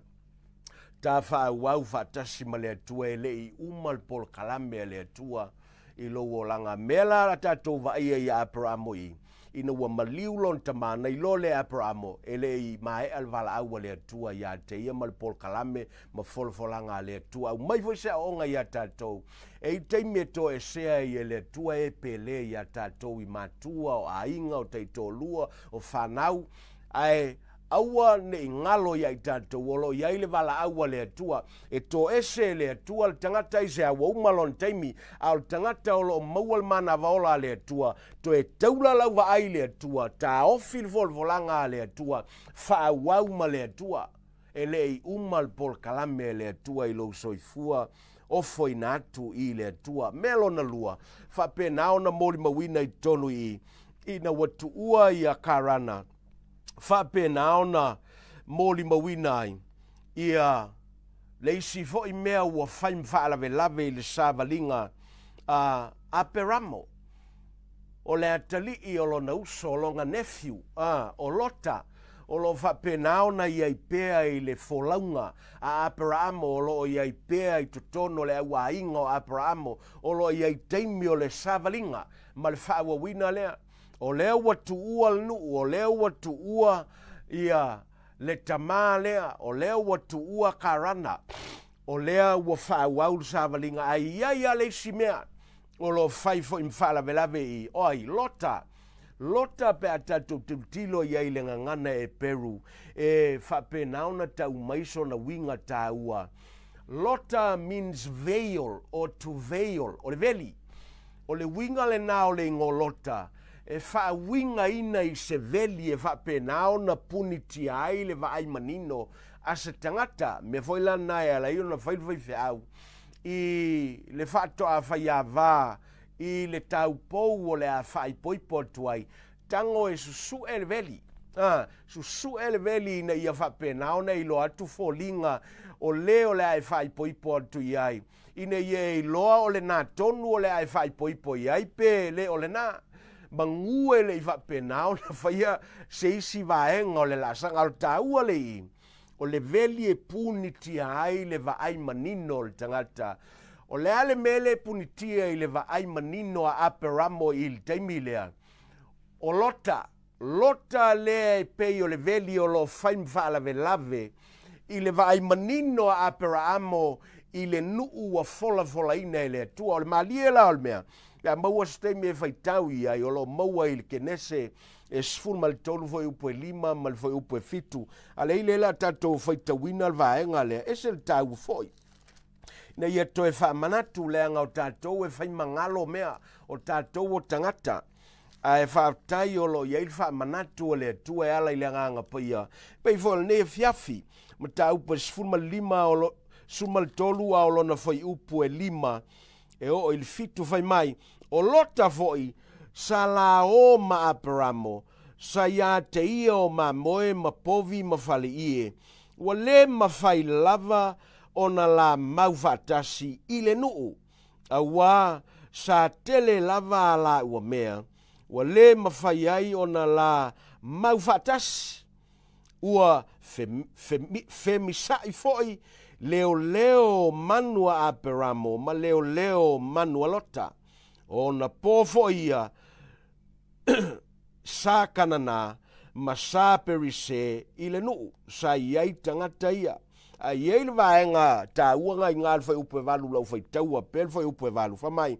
ta faaauau faatasi ma le Atua e le i uma le polokalame a le Atua i lou olaga. Mea la a tatou vaaia ia Aperamo i, ina ua maliu lona tama, na iloa lea e Aperamo, e le i maea le valaau a le Atua ia te ia ma le polokalame ma folafolaga a le Atua. Aumai foi se aoaoga ia tatou, e i taimi e toesea ai e le Atua e pele ia tatou i matua, o aiga, o taitoalua, o fanau, ae Aua ne i galo iā i tatou o lo o i ai le valaau a le Atua. E toese e le Atua le tagata i se aua uma lona taimi, a o le tagata o lo o maua le manava ola a le Atua, toe taula lau vaai i le Atua, taofi le folafolaga a le Atua, faaauau ma le Atua. E le i uma le polokalame a le Atua i lou soifua ofoina atu i le Atua. Mea lona lua, faapena ona molimauina i totonu i i, ina ua tuua ia Karana, faapena ona molimauina ai ia le isi foi mea ua fai ma faalavelave i le savaliga a Aperamo, o le atalii o lona uso, o lona nephew, o Lota, o lo o faapena ona i ai pea i le folauga a Aperaamo, o lo o i ai pea i totonu o le auaiga o Aperaamo, o lo o i ai taimi o le savaliga ma le faaauauina lea. O lea ua tuua le nuu, o lea ua tuua ia le tamā lea, o lea ua tuua Karana, o lea ua faaauau le savaliga, ae i ai lava le isi mea o lo o fai foi ma faalavelave i o ai? Lota. Lota pe a tatou tilotilo i ai i le gagana Eperu, e faapena ona tau mai sona uiga taua. Lota means veil or to veil, o le veli. O le uiga lena o le igoa Lota, e faauigaina i se veli e faapena ona punitia ai le vaai manino a se tagata. Mea foi la lena e ala ai ona fai le faifeau i le faatoa faiava i le taupou o le a faaipoipo atu ai, tago e susu'e le veli, a, susu'e le veli ina ia faapena ona e iloa atu foliga o le o le a e faaipoipo atu i ai, ina ia e iloa o lena tonu o le a e faaipoipo i ai pe le o lena. Magu e le i faapena ona faia se isi vaega o le laasaga. A o le taua le i, o le veli e punitia ai le vaai manino o le tagata. O le a le mea lea e punitia i le vaai manino a Aperamo i le taimi lea? O Lota. Lota lea e pei o le veli o lo o fai ma faalavelave i le vaai manino a Aperaamo i le nuu ua folafolaina e le Atua. O le malie la o le mea, pe a maua se taimi e faitau i ai, o lo o maua i le Kenese e 13 fuaiupu e 5 ma le fuaiupu e 7. A lea i lea o le a tatou faitauina le vaega lea, ese le taua foi. Ina ia toe faamanatu leaga o tatou e fai magalo mea, o tatou o tagata. Ae faafetai o lo o i ai le faamanatu a le Atua e ala i le Agaga Paia. Pei foi o lenei afiafi, mataupu e 15 o lo, 13 a o lona fuaiupu e 5 e oo i le 7 fai mai, O Lota foi sa la o ma Aperamo, sa iā te ia o mamoe ma povi ma faleie, ua lē mafai lava ona la mau faatasi i le nuu, auā sa tele lava a lāua mea, ua lē mafai ai ona la mau faatasi. Ua femisaʻi foi leoleo o manu a Aperamo ma leoleo o manu a Lota. O ona pō foi ia sa Kanana ma sa Perise i le nuu, sa i ai tagata ia. A i ai le vaega taua na iga le fuaiupu e 8 lau faitaua pea le fuaiupu e 8, fai mai,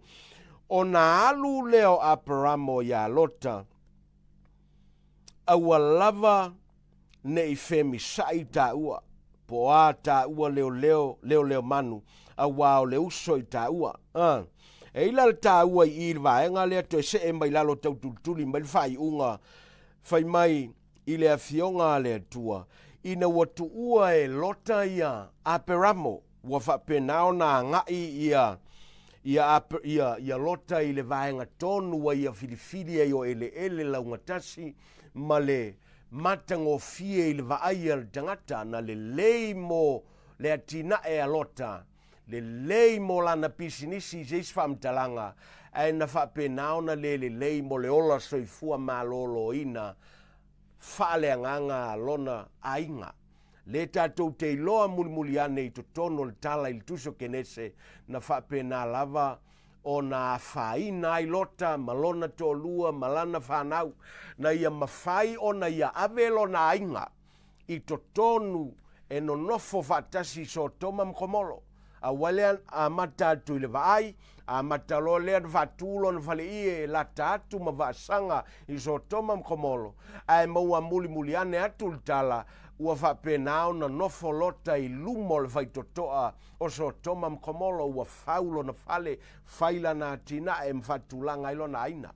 Ona alu lea o Aperamo iā Lota, aua lava ne i femisaʻi tāua, po o a tāua leoleo, leoleo manu, auā o le uso i tāua. A. E i la le tāua i i le vaega lea toe see mai lalo tautulituli mai le faaiuga fai mai i le Afioga a le Atua, ina ua tuua e Lota ia Aperamo, ua faapena ona agai ia ia ia ia Lota i le vaega tonu ua ia filifili ai o eleele laugatasi ma le matagofie i le vaai a le tagata, na lelei mo le atinae a Lota, lelei mo lana pisinisi i se isi faamatalaga, ae na faapena ona le lelei mo le ola soifua malōlōina faaleagaga a lona aiga. Lē tatou te iloa mulimuli ane i totonu o le tala i le Tusi o Kenese, na faapena lava ona afaina ai Lota ma lona toalua ma lana fanau, na ia mafai ona ia ave lona aiga i totonu e nonofo faatasi i Sotoma ma Komolo. A ua le amata atu i le vaai, Amata loa lea ona faatu lona faleie e lata atu ma vaasaga i Sotoma ma Komolo, ae maua mulimuli ane atu le tala, ua faapena ona nofo Lota i luma o le faitotoa o Sotoma ma Komolo, ua fau lona fale, fai lana atinae ma faatulaga ai lona aiga.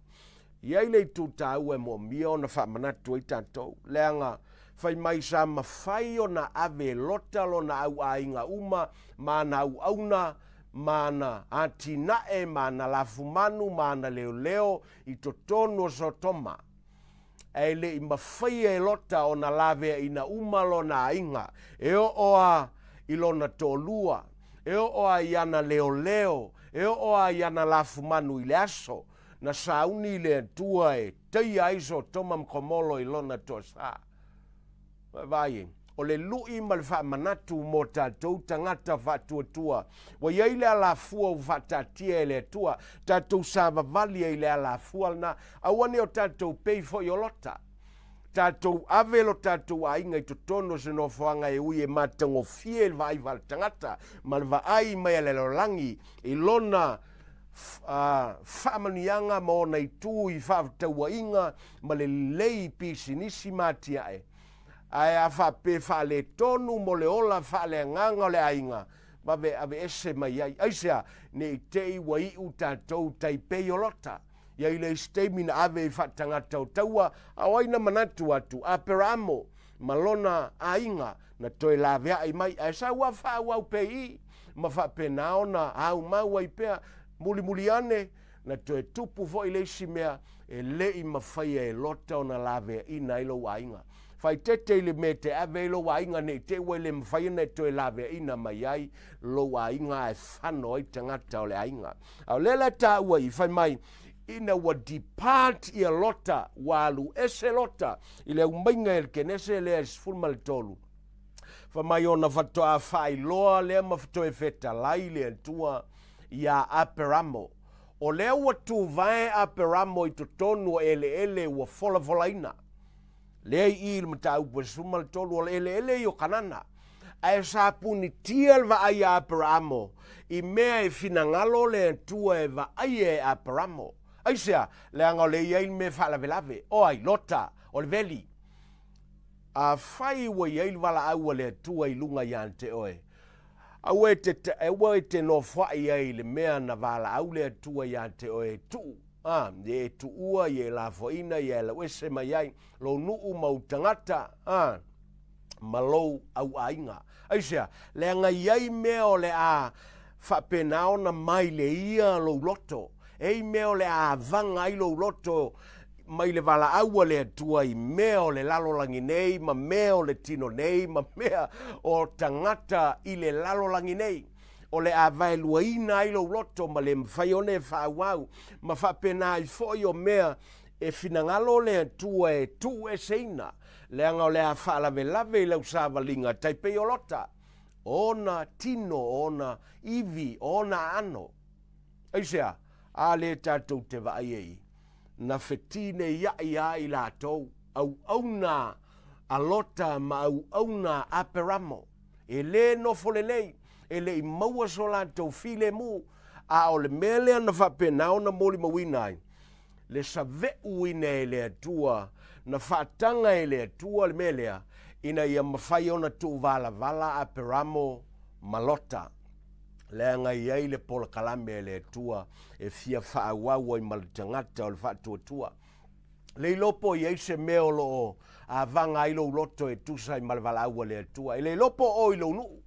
E i ai le itu taua e moomia ona faamanatu ai tatou, leaga fai mai sa mafai ona ave e Lota lona auaiga uma ma ana auauna ma ana atinae ma ana lafumanu ma ana leoleo i totonu o Sotoma. Ae le i mafaia e Lota ona laveaina uma lona aiga, e oo a i lona toalua, e oo a i ana leoleo, e oo a i ana lafumanu i le aso na sauni le Atua e taia ai Sotoma ma Komolo i lona toasa. Vaai e, o le lui ma le faamanatu mo tatou tagata faatuatua, ua i ai le alafua ua faataatia e le Atua, tatou savavali ai i le alafua lena, aua ne i o tatou pei foi o Lota. Tatou ave lo tatou aiga i totonu o se nofoaga e ui e matagofie i le vaai faaletagata ma le vaai mai a le lalolagi i lona faamanuiaga ma ona itu i faafetauaiga ma le lelei i pisinisi ma atiae. Ae a faapea faaletonu mo le ola faaleagaga o le aiga, vave aveese mai ai. Aisea? Ne i te i ua iu tatou tai pei o Lota. I ai le isi taimi na ave i faatagata o taua, a o ai na manatu atu? Aperaamo ma lona aiga na toe laveai mai, ae sau a faaauau pea i i, ma faapena ona aumau ai pea. Mulimuli ane, na toe tupu foi le isi mea, e le i mafaia e Lota ona laveaina ai lou aiga. Faaeteete i le mea e te ave ai lou aiga ne i te i ua e le mafai ona e toe laveaina mai ai lou aiga ae fano ai tagata o le aiga. A o lea la e taua i, fai mai, ina ua depart ia Lota, ua alu ese Lota i le aumaiga e le Kenese lea e 13. Fai mai ona faatoa faailoa lea ma toe fetalai le Atua iā Aperamo. O lea ua tuvae Aperamo i totonu o eleele ua folafolaina. Lea i i i le mataupu e 13 o le eleele i o Kanana. Ae sa punitia le vaai a Aperaamo i mea e finagalo le Atua e vaaia e Aperamo. Aisea? Leaga o lea e i ai le mea faalavelave. O ai? Lota, o le veli. Afai ua i ai le valaau a le Atua i luga ia te oe, aua e te, aua e te nofoai ai i le mea na valaau le Atua ia te oe e tuu, a, ia e tuua, ia e lafoaina, ia e lauese mai ai lou nuu ma ou tagata, a, ma lou auaiga. Aisea? Leaga i ai mea o le a faapena ona maileia lou loto. E i mea o le a avaga ai lou loto mai le valaau a le Atua i mea o le lalolagi nei ma mea o le tino nei ma mea o tagata i le lalolagi nei. O le a vaeluaina ai lou loto ma le mafai ona e faaauau, ma faapena ai foi o mea e finagalo le Atua e tuueseina, leaga o le a faalavelave i lau savaliga tai pei o Lota, o ona tino, o ona ivi, o ona aano. Aisea? A lea tatou te vaai ai, na fetineiaʻi lava i latou, auauna a Lota ma auauna a Aperamo, e lē nofo lelei, e le i maua so latou filemu, a o le mea lea na faapena ona molimauina ai, le saveʻuina e le Atua, na faataga e le Atua le mea lea, ina ia mafai ona tuuvalavala Aperamo ma Lota. Leaga e i ai le polokalame a le Atua e fia faaauau ai ma le tagata o le faatuatua. Le iloa po o i ai se mea o lo o avaga ai lou loto e tusa ai ma le valaau a le Atua. E le iloa po o oe i lou nuu,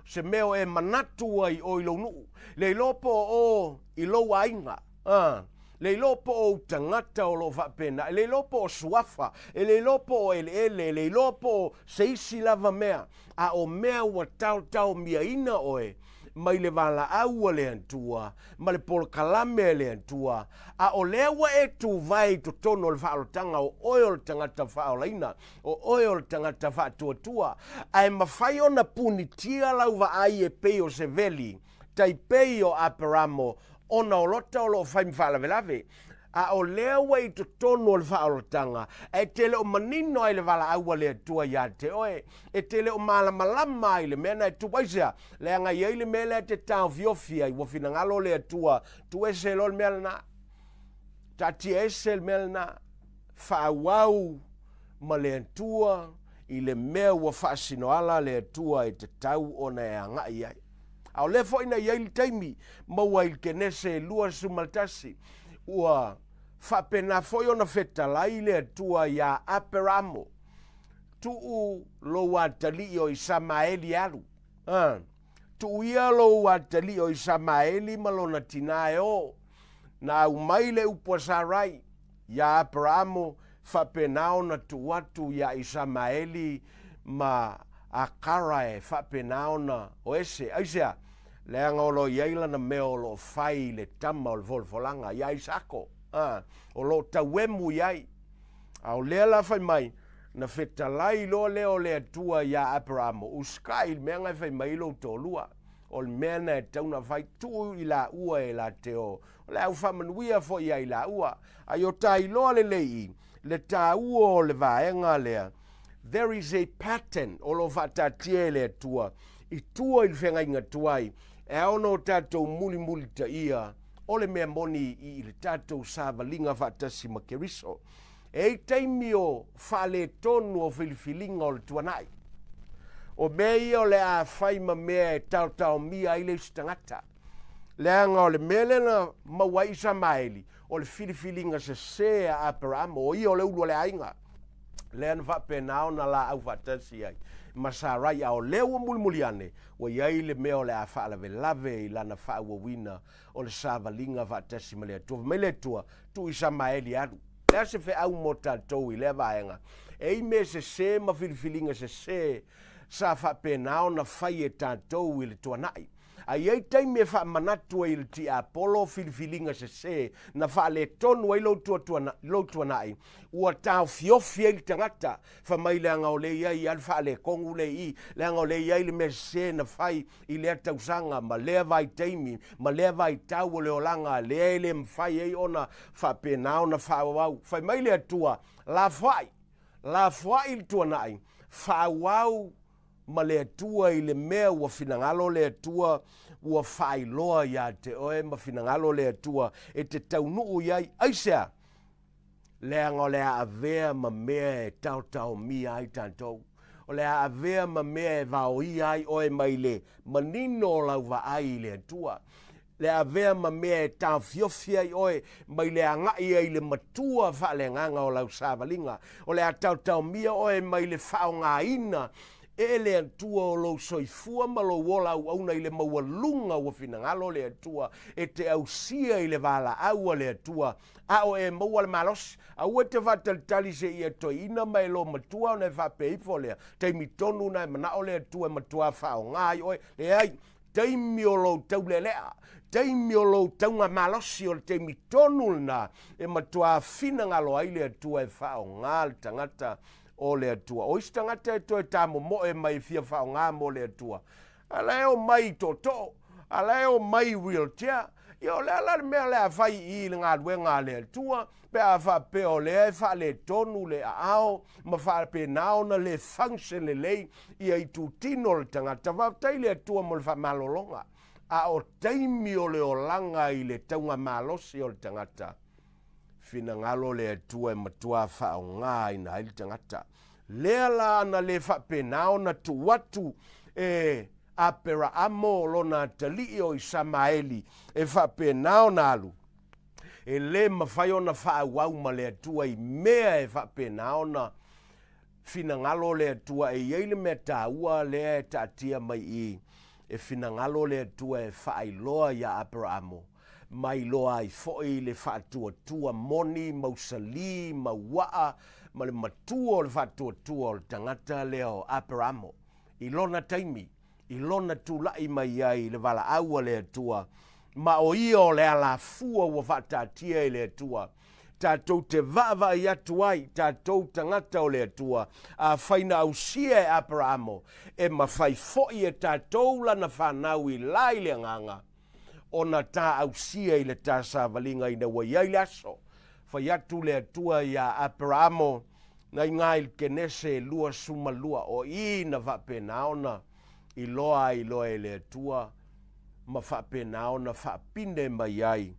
se mea o e manatu ai oe i lou nuu. Le iloa po o oe i lou aiga. A, le iloa po o ou tagata o lo o faapena, e le iloa po o suafa, e le iloa po o eleele, e le iloa po o se isi lava mea, a o mea ua taotaomiaina oe mai le valaau a le Atua ma le polokalame a le Atua, a o lea ua e tuvae i totonu o le faaolataga o oe o le tagata faaolaina, o oe o le tagata faatuatua, ae mafai ona punitia lau vaai e pei o se veli, tai pei o Aperamo, ona o Lota o lo o fai ma faalavelave. A o lea ua i totonu o le faaolataga, ae te le o manino ai le valaau a le Atua iā te oe, e te le o malamalama ai i le mea na e tupu. Aisea? Leaga e i ai le mea lea e te taofiofi ai, ua finagalo le Atua, tuu ese loa le mea lena. Taatia ese le mea lena. Faaauau ma le Atua i le mea ua faasinoala le Atua e tatau ona e agai i ai. A o lea foi na i ai le taimi maua i le Kenese 21, ua faapena foi ona fetalai le Atua iā Aperamo, Tuu lou atalii o Isamaeli e alu. A, tuu ia lou atalii o Isamaeli ma lona tinā e o. Na aumai le upu a Sarai iā Aperamo faapena ona tuu atu iā Isamaeli ma Akara e faapena ona o ese. Aisea? Leaga o lo o i ai lana mea o lo o fai i le tama o le folafolaga, iā Isako, a, o lo o tauemu i ai. A o lea la fai mai, na fetalai loa lea o le Atua iā Aperamo, usikai i le mea na e fai mai ai lou toalua. O le mea na e tatau ona fai, tuu i laua e la te o. O le a ou faamanuia foi ia i laua. A i o ta iloa lelei i le taua o le vaega lea, there is a pattern o lo o faataatia e le Atua i tua i le feagaiga tuai e ao ona o tatou mulimulitaia o le mea moni i le tatou savaliga faatasi ma Keriso. E i ai taimi o faaletonu o filifiliga o le tuanai. O mea ia o le a fai ma mea e taotaomia ai le isi tagata. Leaga o le mea lea na maua ai Isamaeli, o le filifiliga sese a Aperamo, o ia o le ulu o le aiga, lea na faapena ona laau faatasi ai ma Sarai, a o lea ua mulimuli ane, ua i ai le mea o le a faalavelave i lana faaauauina o le savaliga faatasi ma le Atua. Fai mai le Atua, Tuu Isamaeli e alu. O le a se feau mo tatou i lea vaega? E i mea sese ma filifiliga sese sa faapena ona fai e tatou i le tuanai. A i ai taimi e faamanatu ai e le tiapolo filifiliga sese na faaletonu ai lou tuanai, ua taofiofi ai le tagata, fai mai leaga o lea e i ai lava le faaletonu lea i i, leaga o lea e i ai le mea sese na fai i lea tausaga ma lea vaitaimi ma lea vaitau o le olaga lea e le mafai ai ona faapena ona faaauau. Fai mai le Atua, Lafoai, lafoai le tuanai, faaauau ma le Atua i le mea ua finagalo le Atua ua faailoa ia te oe ma finagalo le Atua e te taunuu i ai. Aisea? Leaga o le a avea ma mea e taotaomia ai tatou. O le a avea ma mea e vaoia ai oe mai le manino o lau vaai i le Atua. Le a avea ma mea e taofiofi ai oe mai le agai ai i le matua faaleagaga o lau savaliga. O le a taotaomia oe mai le faaaogaina e le Atua o lou soifua ma lou ola auauna i le maualuga ua finagalo le Atua e te ausia i le valaau a le Atua a o e maua le malosi. Aua e te faatalitali seia e toeaina ma e lo matua ona e faapea ifo lea, taimi tonu na e manao le Atua e matuā faaaoga ai oe. Leai, taimi o lou taulealea, taimi o lou tauga malosi, o le taimi tonu lena e matuā finagalo ai le Atua e faaaoga le tagata o le Atua. O isi tagata e toe tamomoe mai e fia faaaoga mo le Atua, a la e omai i tootoo, a la e omai i wheelchair. Ia o le a la le mea o le a fai i i le galuega a le Atua, pe a faapea o lea e faaletonu le aao ma faapena ona le function lelei ia itutino o le tagata. Faafetai i le Atua mo le faamalologa, a o taimi o le olaga i le taugamalosi o le tagata, finagalo le Atua e matua faaaogaina ai le tagata. Lea la ana le faapena ona tuu atu e Aperaamo lona atalii o Isamaeli e faapena ona alu, e le mafai ona faaauau ma le Atua i mea e faapena ona finagalo le Atua. E i ai le mea taua lea e taatia mai i, e finagalo le Atua e faailoa iā Aperaamo, ma iloa ai foi le faatuatua moni, mausali, mauaa, ma le matua o le faatuatua o le tagata lea o Aperamo i lona taimi, i lona tulai mai ai i le valaau a le Atua, ma o ia o le alafua ua faataatia e le Atua, tatou te vaavaai atu ai, tatou tagata o le Atua, afai na ausia e Aperamo, e mafai foi e tatou lana fanau i la i le agaga, ona ta ausia i le ta savaliga ina ua i ai le aso. Fai atu le Atua iā Aperaamo, na iga i le Kenese 22, o i na faapena ona iloa ai loa e le Atua ma faapena ona faapine mai ai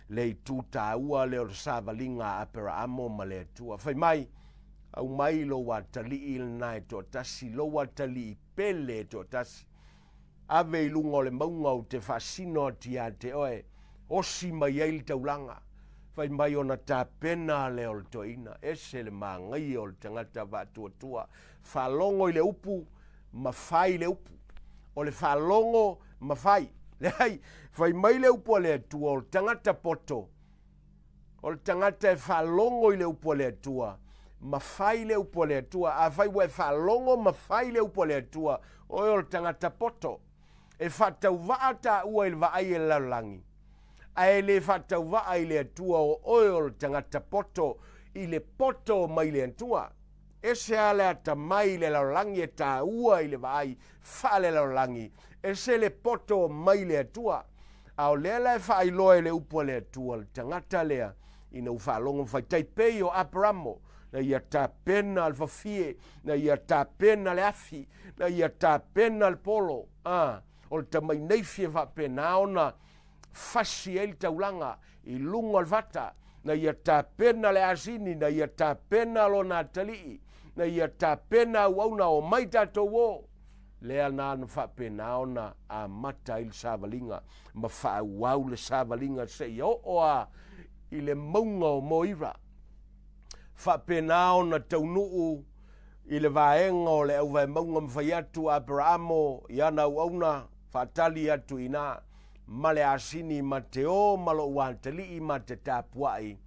le itu taua lea o le savaliga a Aperaamo ma le Atua. Fai mai, aumai lou atalii lena e toatasi, lou atalii pele e toatasi, ave i luga o le mauga ou te faasino atu ia te oe, osi mai ai le taulaga. Fai mai ona tapena lea o le toeaina, ese le magaia o le tagata faatuatua, faalogo i le upu ma fai le upu. O le faalogo ma fai. Leai, fai mai le upu a le Atua, o le tagata poto, o le tagata e faalogo i le upu a le Atua, ma fai le upu a le Atua. Afai ua e faalogo ma fai le upu a le Atua, oe o le tagata poto. E faatauvaa taua i le vaai e le lalolagi, ae le faatauvaa i le Atua, o oe o le tagata poto, i le poto mai le Atua. Ese lava le atamai i le lalolagi e taua i le vaai faalelalolagi, ese le poto mai le Atua. A o lea la e faailoa e le upu a le Atua le tagata lea ina ua faalogo ma fai, tai pei o Aperamo, na ia tapena le fafie, na ia tapena le afi, na ia tapena le polo. O le tamaineifi e faapena ona fasi ai le taulaga i luga o le fata, na ia tapena le asini, na ia tapena lona atalii, na ia tapena auauna o mai tatou o. Lea na na faapena ona amata ai le savaliga ma faaauau le savaliga seia oo a i le mauga o Moira. Faapena ona taunuu i le vaega o le auvaemauga ma fai atu Aperaamo i ana auauna, faatali atu i ina ma le asini ma te o ma lou atalii ma te tapuai,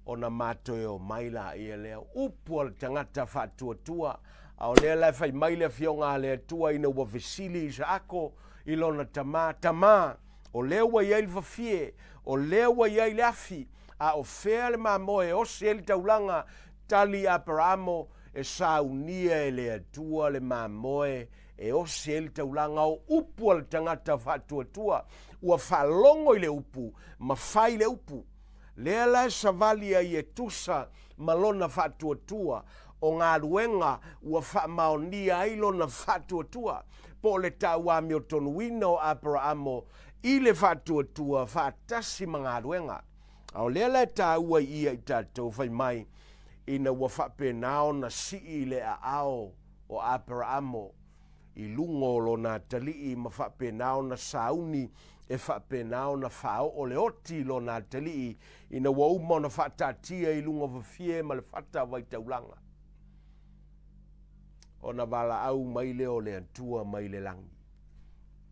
ona matoe o mai laia lea. Upu a le tagata faatuatua. A o lea la e fai mai le afioga a le Atua ina ua fesili Isaako i lona tamā, tamā, o lea ua i ai le fafie, o lea ua i ai le afi, a o fea le mamoe e osi ai le taulaga? Tali Aperaamo, e saunia e le Atua le mamoe e osi ai le taulaga. O upu a le tagata faatuatua, ua faalogo i le upu ma fai le upu. Lea la e savali ai e tusa ma lona faatuatua, o galuega ua faamaonia ai lona faatuatua, po o le tauamiotonuina o Aperaamo i le faatuatua faatasi ma galuega. A o lea la e taua i ia i tatou, fai mai, ina ua faapena ona sii le aao o Aperaamo i luga o lona atalii ma faapena ona sauni e faapena ona faaoo le oti i lona atalii ina ua uma ona faataatia i luga o fafie ma le fata vaitaulaga. Ona valaau mai lea o le Atua mai le lagi,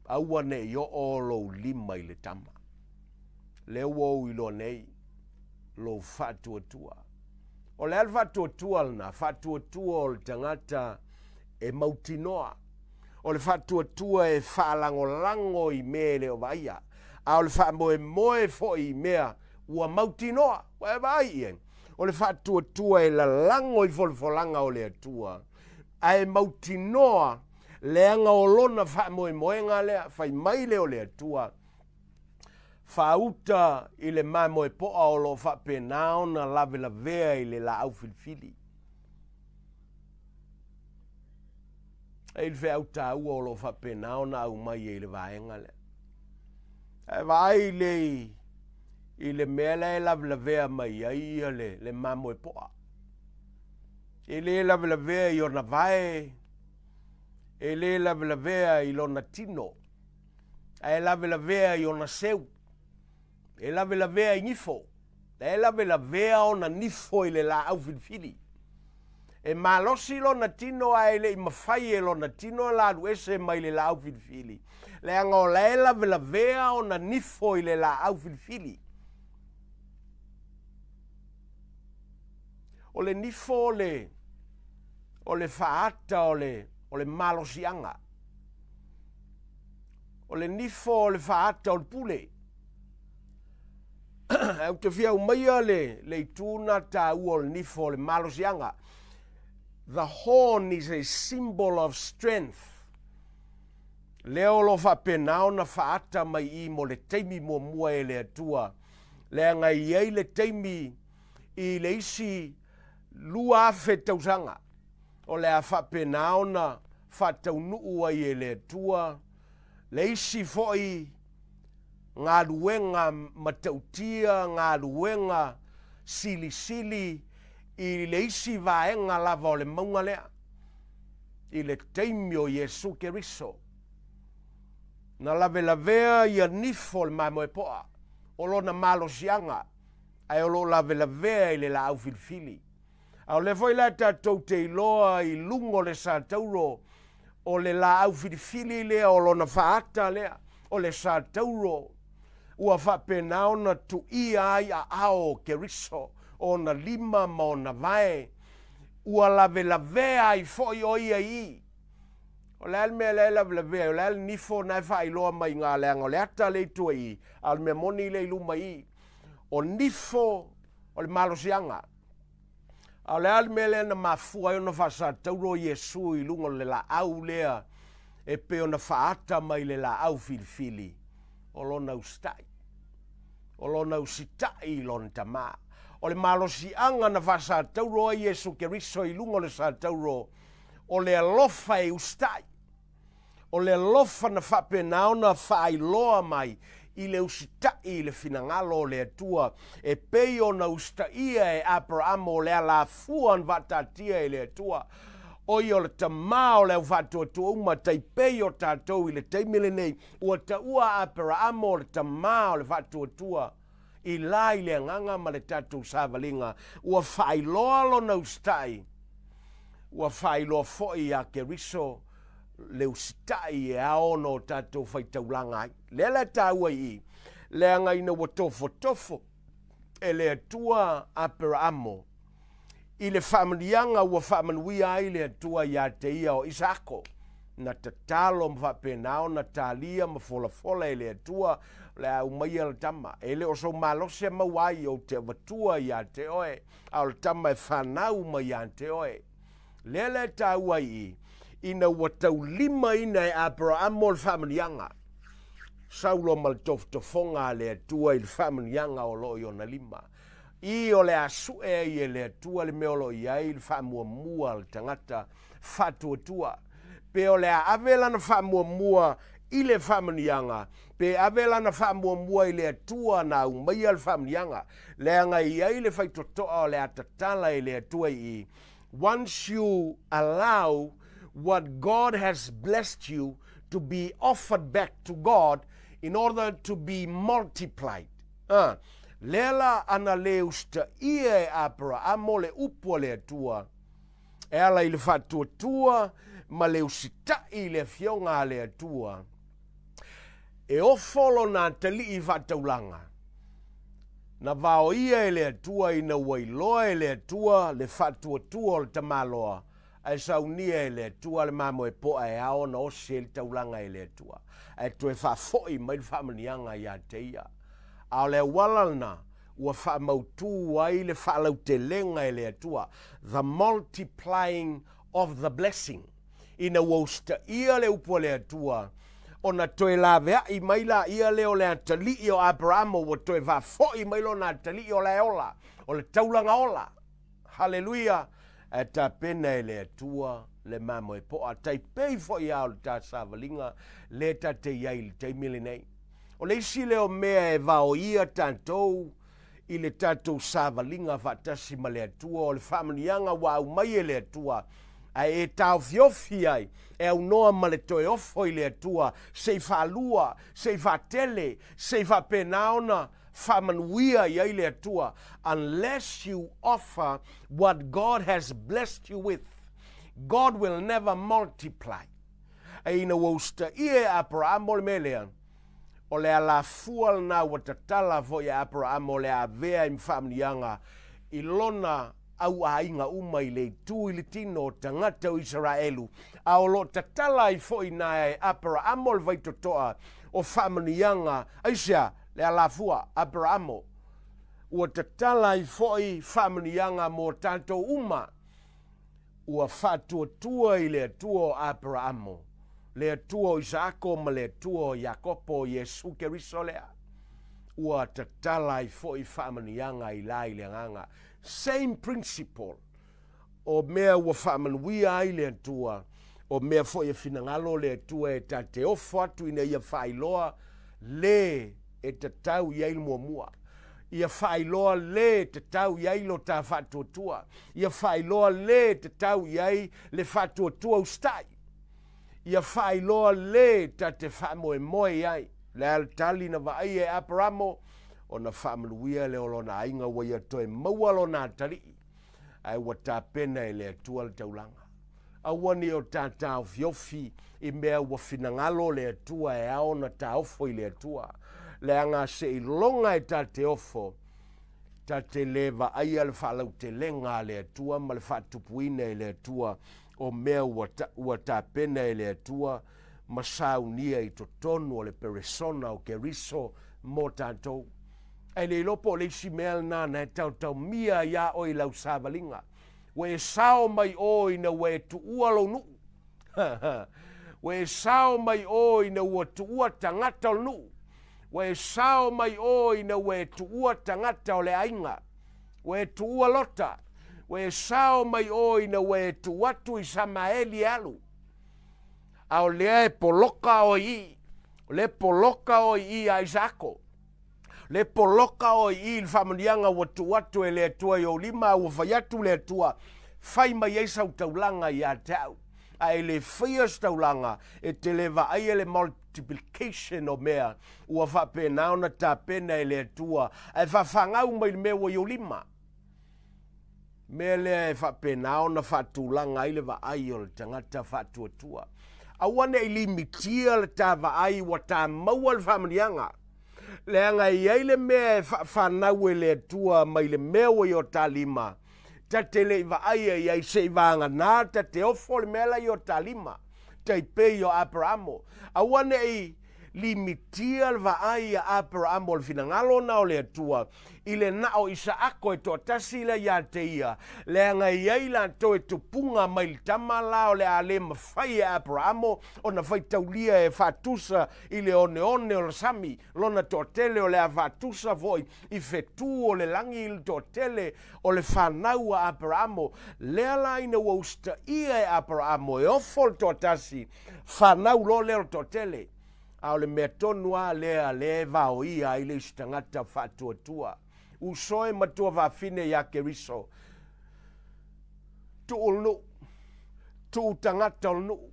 aua ne i oo lou lima i le tama. Lea ua ou iloa nei lou faatuatua. O le a le faatuatua lena? Faatuatua o le tagata e mautinoa. O le faatuatua e faalagolago i mea e le o vaaia, a o le faamoemoe foi i mea ua mautinoa. Ua e vaai i ai? O le faatuatua e lalago i folafolaga o le Atua, ae mautinoa leaga o lona faamoemoega lea. Fai mai lea o le Atua, faauta i le mamoepoa o loo faapena ona lavelavea i le laau filifili. E i le feau taua o loo faapena ona aumai ai i le vaega lea. Ae vaai le i le mea la e lavelavea mai ai ia le mamoepoa. E le lavelavea i ona vae, e le lavelavea i lona tino, ae lavelavea i ona seu, e lavelavea i nifo, e lavelavea ona nifo i le laau filifili. E malosi lona tino ae le i mafai e lona tino la alu ese mai le laau filifili, leaga o la e lavelavea ona nifo i le laau filifili. O le nifo o le faata o le malosiaga. O le nifo o le faata o le pule. Ae ou te fia aumaia le itu na taua o le nifo o le malosiaga. The horn is a symbol of strength. Lea o lo faapena ona faata mai i mo le taimi muamua e le Atua. Leaga i ai le taimi i le isi 2000 tausaga o le a faapena ona faataunuu ai e le Atua le isi fo'i galuega matautia, galuega silisili i le isi vaega lava o le mauga lea i le taimi o Iesu Keriso. Na lavelavea ia nifo o le mamoe po'a o lona malosiaga ae o loo lavelavea i le laau filifili. A o lea foi la tatou te iloa i luga o le satauro o le laau filifili lea o lona faata lea o le satauro ua faapena ona tuia ai aao o Keriso, ona lima ma ona vae, ua lavelavea ai foi o ia i. O le a le mea lea e lavelavea ai? O le a le nifo na e faailoa mai ngā leaga o le ata le i tua i, a o le mea moni le i luma i. O nifo o le malosiaga. A o le a le mea lea na mafua ai ona faasatauro Iesu i luga o le laau lea e pei ona faata mai le laau filifili? O lona usitai. O lona usitai i lona tamā. O le malosiaga na faasatauro ai Iesu Keriso i luga o le satauro, o le alofa e usitai. O le alofa na faapena ona faailoa mai i le usitai i le finagalo o le Atua e pei ona usitaia e Aperaamo o le alafua na faataatia e le Atua. O ia o le tamā o le au faatuatua uma tai pei o tatou i le taimi lenei ua taua Aperaamo o le tamā o le faatuatua i la i le agaga ma le tatou savaliga ua faailoa lona usitai, ua faailoa foi iā Keriso le usitai e ao ona o tatou faitaulaga ai. Lea la e taua i i, leaga ina ua tofotofo e le Atua Aperaamo i le faamanuiaga ua faamanuia ai le Atua iā te ia o Isaako, na tatalo ma faapena ona talia ma folafola e le Atua o le a aumaia le tama. E le o sou malosi e maua ai ou te avatua iā te oe, a o le tama e fanau mai iā te oe. Lea la e taua ai i, ina ua taulimaina e Aperaamo le faamanuiaga, saulo ma le tofotofoga a le Atua i le faamanuiaga o loo i ona lima. I o le a sue ai e le Atua le mea o loo i ai le faamuamua a le tagata faatuatua. Pe o le a ave lana faamuamua i le faamanuiaga, pe ave lana faamuamua i le Atua na aumaia le faamanuiaga. Leaga e i ai le faitotoa o le a tatala e le Atua i i. Once you allow what God has blessed you to be offered back to God in order to be multiplied. Lea la ana le usitaia e Aperaamo le upu a le Atua e ala i le faatuatua ma le usitai i le afioga a le Atua. E ofo lona atalii faataulaga. Na vaoia e le Atua ina ua iloa e le Atua le faatuatua o le tamaloa, ae saunia e le Atua le mamoe po'a e ao ona osi ai le taulaga e le Atua, ae toe faafoi mai le faamanuiaga iā te ia. A o le auala lena ua faamautū ai le faalautelega e le Atua, the multiplying of the blessing. Ina ua usitaia le upu a le Atua, ona toe laveai mai laia lea o le atalii o Aperaamo ua toe faafoi mai lona atalii o la e ola, o le taulaga ola. Haleluia! Ae tapena e le Atua le mamoe po'a tai pei foi a o le ta savaliga lea ta te i ai i le taimi lenei. O le isi lea o mea e vaoia tatou i le tatou savaliga faatasi ma le Atua o le faamanuiaga ua aumai e le Atua ae e taofiofi ai e aunoa ma le toe ofo i le Atua se i faalua, se i faatele, se i faapena ona faamanuia i ai le Atua. Unless you offer what God has blessed you with, God will never multiply. Ae ina ua usitaia e Aperaamo le mea lea, o le alafua lena ua tatala foi e Aperaamo o le a avea ai ma faamanuiaga i lona auaiga uma i le itu i le tino o tagata o Isaraelu, a o loo tatala ai foi na e Aperaamo le vaitotoa o faamanuiaga. Aisea le alafua Aperaamo ua tatala ai foi faamanuiaga mo tatou uma ua faatuatua i le Atua o Aperaamo, le Atua o Isaako ma le Atua o Iakopo, o Iesu Keriso lea. ua tatala ai foi faamanuiaga i la i le agaga. Same principle o mea ua faamanuia ai le Atua, o mea foi e finagalo le Atua e ta te ofo atu ina ia faailoa le e tatau i ai le muamua. Ia faailoa le e tatau i ai lo ta faatuatua. Ia faailoa le e tatau i ai le faatuatua usitai. Ia faailoa le ta te faamoemoe i ai. Le a le tali na vaaia e Aperamo, ona faamanuia lea o lona aiga ua ia toe maua lona atalii, ae ua tapena e le Atua le taulaga. Aua ne i o ta taofiofi i mea ua finagalo le Atua e ao ona taofo i le Atua. Leaga seiloga e ta te ofo, ta te le vaaia le faalautelega a le Atua ma le faatupuina e le Atua o mea ua tapena e le Atua ma saunia i totonu o le peresona o Keriso mo tatou. Ae le iloa po o le isi mea lena na e taotaomia iā oe i lau savaliga. Ua e sao mai oe ina ua e tuua lou nuu. Ua e sao mai oe ina ua tuua tagata o le nuu. Ua e sao mai oe ina ua e tuua tagata o le aiga. Ua e tuua Lota. Ua e sao mai oe ina ua e tuu atu i Samaeli e alu. A o lea e poloka oe i i. O lea e poloka oe i i a Isaako. Le poloka oe i i le faamanuiaga ua tuu atu e le Atua i ou lima, a ua fai atu le Atua, fai mai ai sau taulaga ia te au. A e le faia se taulaga, e te le vaaia le multiplication o mea ua faapena ona tapena e le Atua, ae faafagau mai le mea ua i ou lima. Mea lea e faapena ona faatulaga ai le vaai o le tagata faatuatua. Aua ne i limitia le ta vaai ua ta maua le faamanuiaga. Leaga e i ai le mea e faafanau e le Atua mai le mea ua i o ta lima, ta te le i vaaia i ai se i vagana ta te ofo le mea la i o ta lima, tai pei o Aperamo. Aua ne i limitia le vaai a Aperamo le finagalo na o le Atua i le na o Isaako e toatasi lea ia te ia, leaga e i ai latou e tupuga mai le tama la o le a le mafai e Aperamo ona faitaulia e faatusa i le oneone o le sami, lona toatele o le a faatusa foi i fetu o le lagi i le toatele o le fanau a Aperamo. Lea la ina ua usitaia e Aperamo e ofo le toatasi, fanau loa lea o le toatele. A o le mea tonu lava lea lea e vaoia ai le isi tagata faatuatua. Uso e matua fafine iā Keriso, tuu le nuu, tuu tagata o le nuu,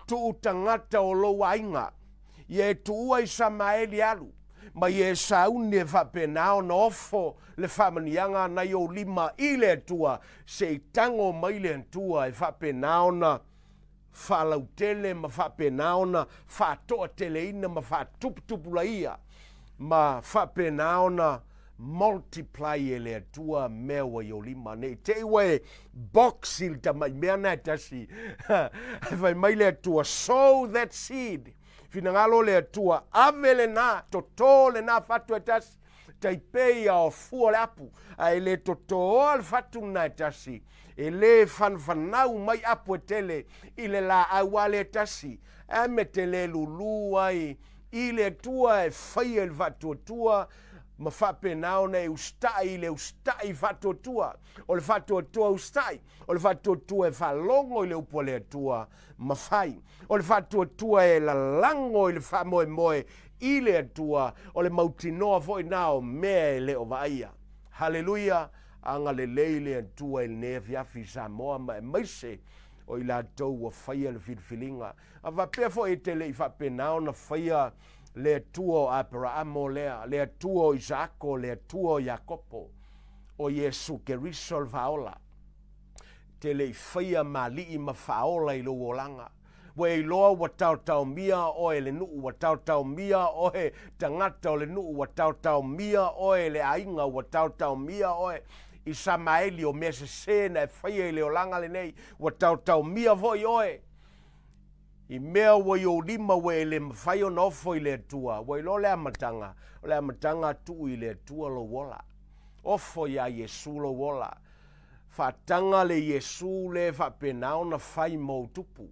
tuu tagata o lou aiga, ia e tuua i Samaeli e alu, ma ia e sauni e faapena ona ofo le faamanuiaga na i ou lima i le Atua, se i tago mai le Atua e faapena ona faalautele ma faapena ona faatoateleina ma faatuputupulaia ma faapena ona multiply e le Atua mea ua i ou lima. Ne i te i ua e box i le tamai mea na e tasi. Ae fai mai le Atua, sow that seed. Finagalo le Atua, ave lena, toto lena fatu e tasi, tai pei a o fua le apu, ae le totoa le fatu lena e tasi, e le fanafanau mai apu e tele i le laau a le tasi, ae me te le lulu ai i le Atua e faia i le faatuatua ma faapena ona e usitai i le usitai faatuatua. O le faatuatua usitai, o le faatuatua e faalogo i le upu a le Atua ma fai. O le faatuatua e lalago i le faamoemoe i le Atua, o le mautinoa foi na o mea e le o vaaia. Haleluia! Agalelei le Atua i lenei afiafi i Samoa ma aemaise o i latou ua faia le filifiliga. A faapea foi e te le i faapena ona faia le Atua o Aperaamo lea, le Atua o Isaako, le Atua o Iakopo, o Iesu Keriso le Faaola, te le i faia ma alii ma faaola i lou olaga. Ua e iloa ua taotaomia oe e le nuu, ua taotaomia oe tagata o le nuu, ua taotaomia oe e le aiga, ua taotaomia oe i Samaeli o mea sese na e faia i le olaga lenei, ua taotaomia foi oe i mea ua i ou lima ua e le mafai ona ofo i le Atua. Ua iloa le amataga, o le amataga tuu i le Atua lou ola. Ofo iā Iesu lou ola. Faataga le Iesu le faapena ona fai ma ou tupu.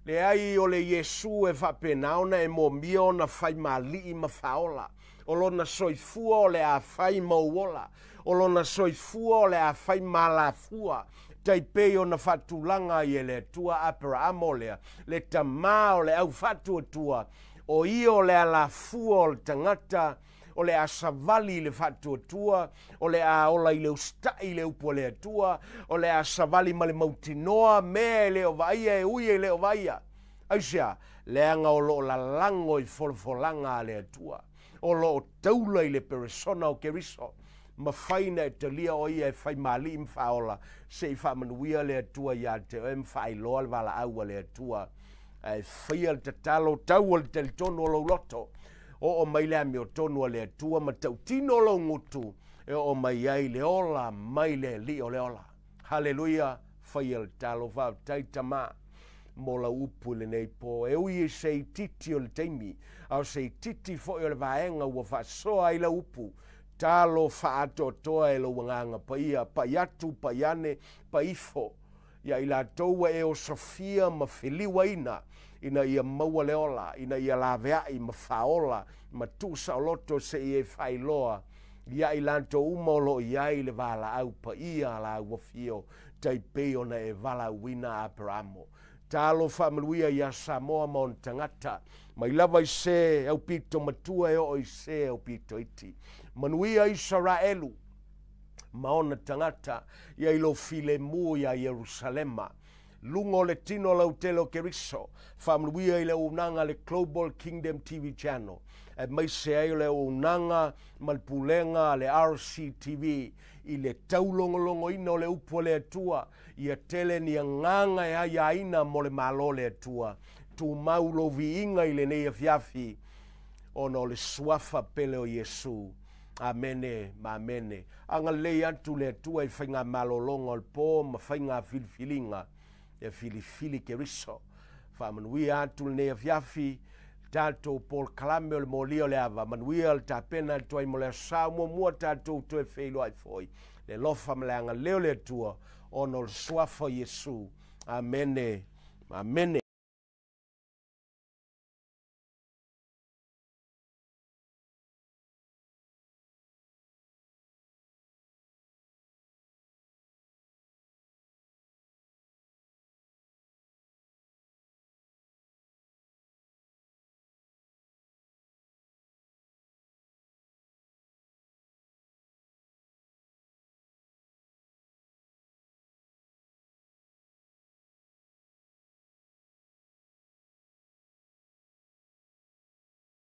Leai, o le Iesu e faapena ona e momia ona fai ma alii ma faaola. O lona soifua o le a fai ma ou ola. O lona soifua o le a fai ma alafua. Tai pei ona faatulaga ai e le Atua Aperaamo lea, le tamā o le au faatuatua, o ia o le alafua o le tagata, o le a savali i le faatuatua, o le a ola i le usitai i le upu a le Atua, o le a savali ma le mautinoa mea e le o vaaia e ui e le o vaaia. Aisea? Leaga o lo o lalago i folafolaga a le Atua, o lo o taula i le peresona o Keriso, mafai ona e talia o ia e fai ma Alii ma Faaola, se i faamanuia le Atua ia te oe ma faailoa le valaau a le Atua. Ae faia le tatalo, tau o le talitonu o lou loto, oo mai le amiotonu a le Atua ma tautino lou gutu e oo mai ai le ola mai le Alii o le ola. Haleluia! Faia le tatalo, faafetai Tama mo lau upu i lenei po. E ui i se itiiti o le taimi, a o se itiiti foi o le vaega ua faasoa ai lau upu, talo faaatoatoa e lou Agaga Paia, pai atu, pai ane, pai ifo, ia i latou ua e osofia ma feliuaina, ina ia maua le ola, ina ia laveai ma faaola ma tuusaoloto se i e faailoa ia i latou uma o lo o i ai le valaau paia a lāua afio, tai pei ona e valaauina Aperamo. Talo faamanuia ia Samoa ma ona tagata, mai lava i se aupito matua e oo i se aupito iti. Manuia Isaraelu ma ona tagata, ia i lou filemu ia Ierusalema. Luga o le tino lautele o Keriso, faamanuia i le auaunaga a le Global Kingdom TV Channel, aemaise ai o le auaunaga ma le pulega a le RCTV i le taulogologoina o le upu a le Atua, ia tele ni agaga e aiaina mo le Malo o le Atua. Tumau lou viiga i lenei afiafi ona o le suafa pele o Iesu. Amene ma amene. Agalelei atu le Atua i faigamalologa o le po ma faiga filifiliga e filifili Keriso. Faamanuia atu lenei afiafi tatou polokalame o le molia o le ava. Manuia le tapena atu ai mo le aso Sa muamua tatou toe feiloai foi. Le alofa ma le agalelei o le Atua ona o le suafa o Iesu. Amene ma amene.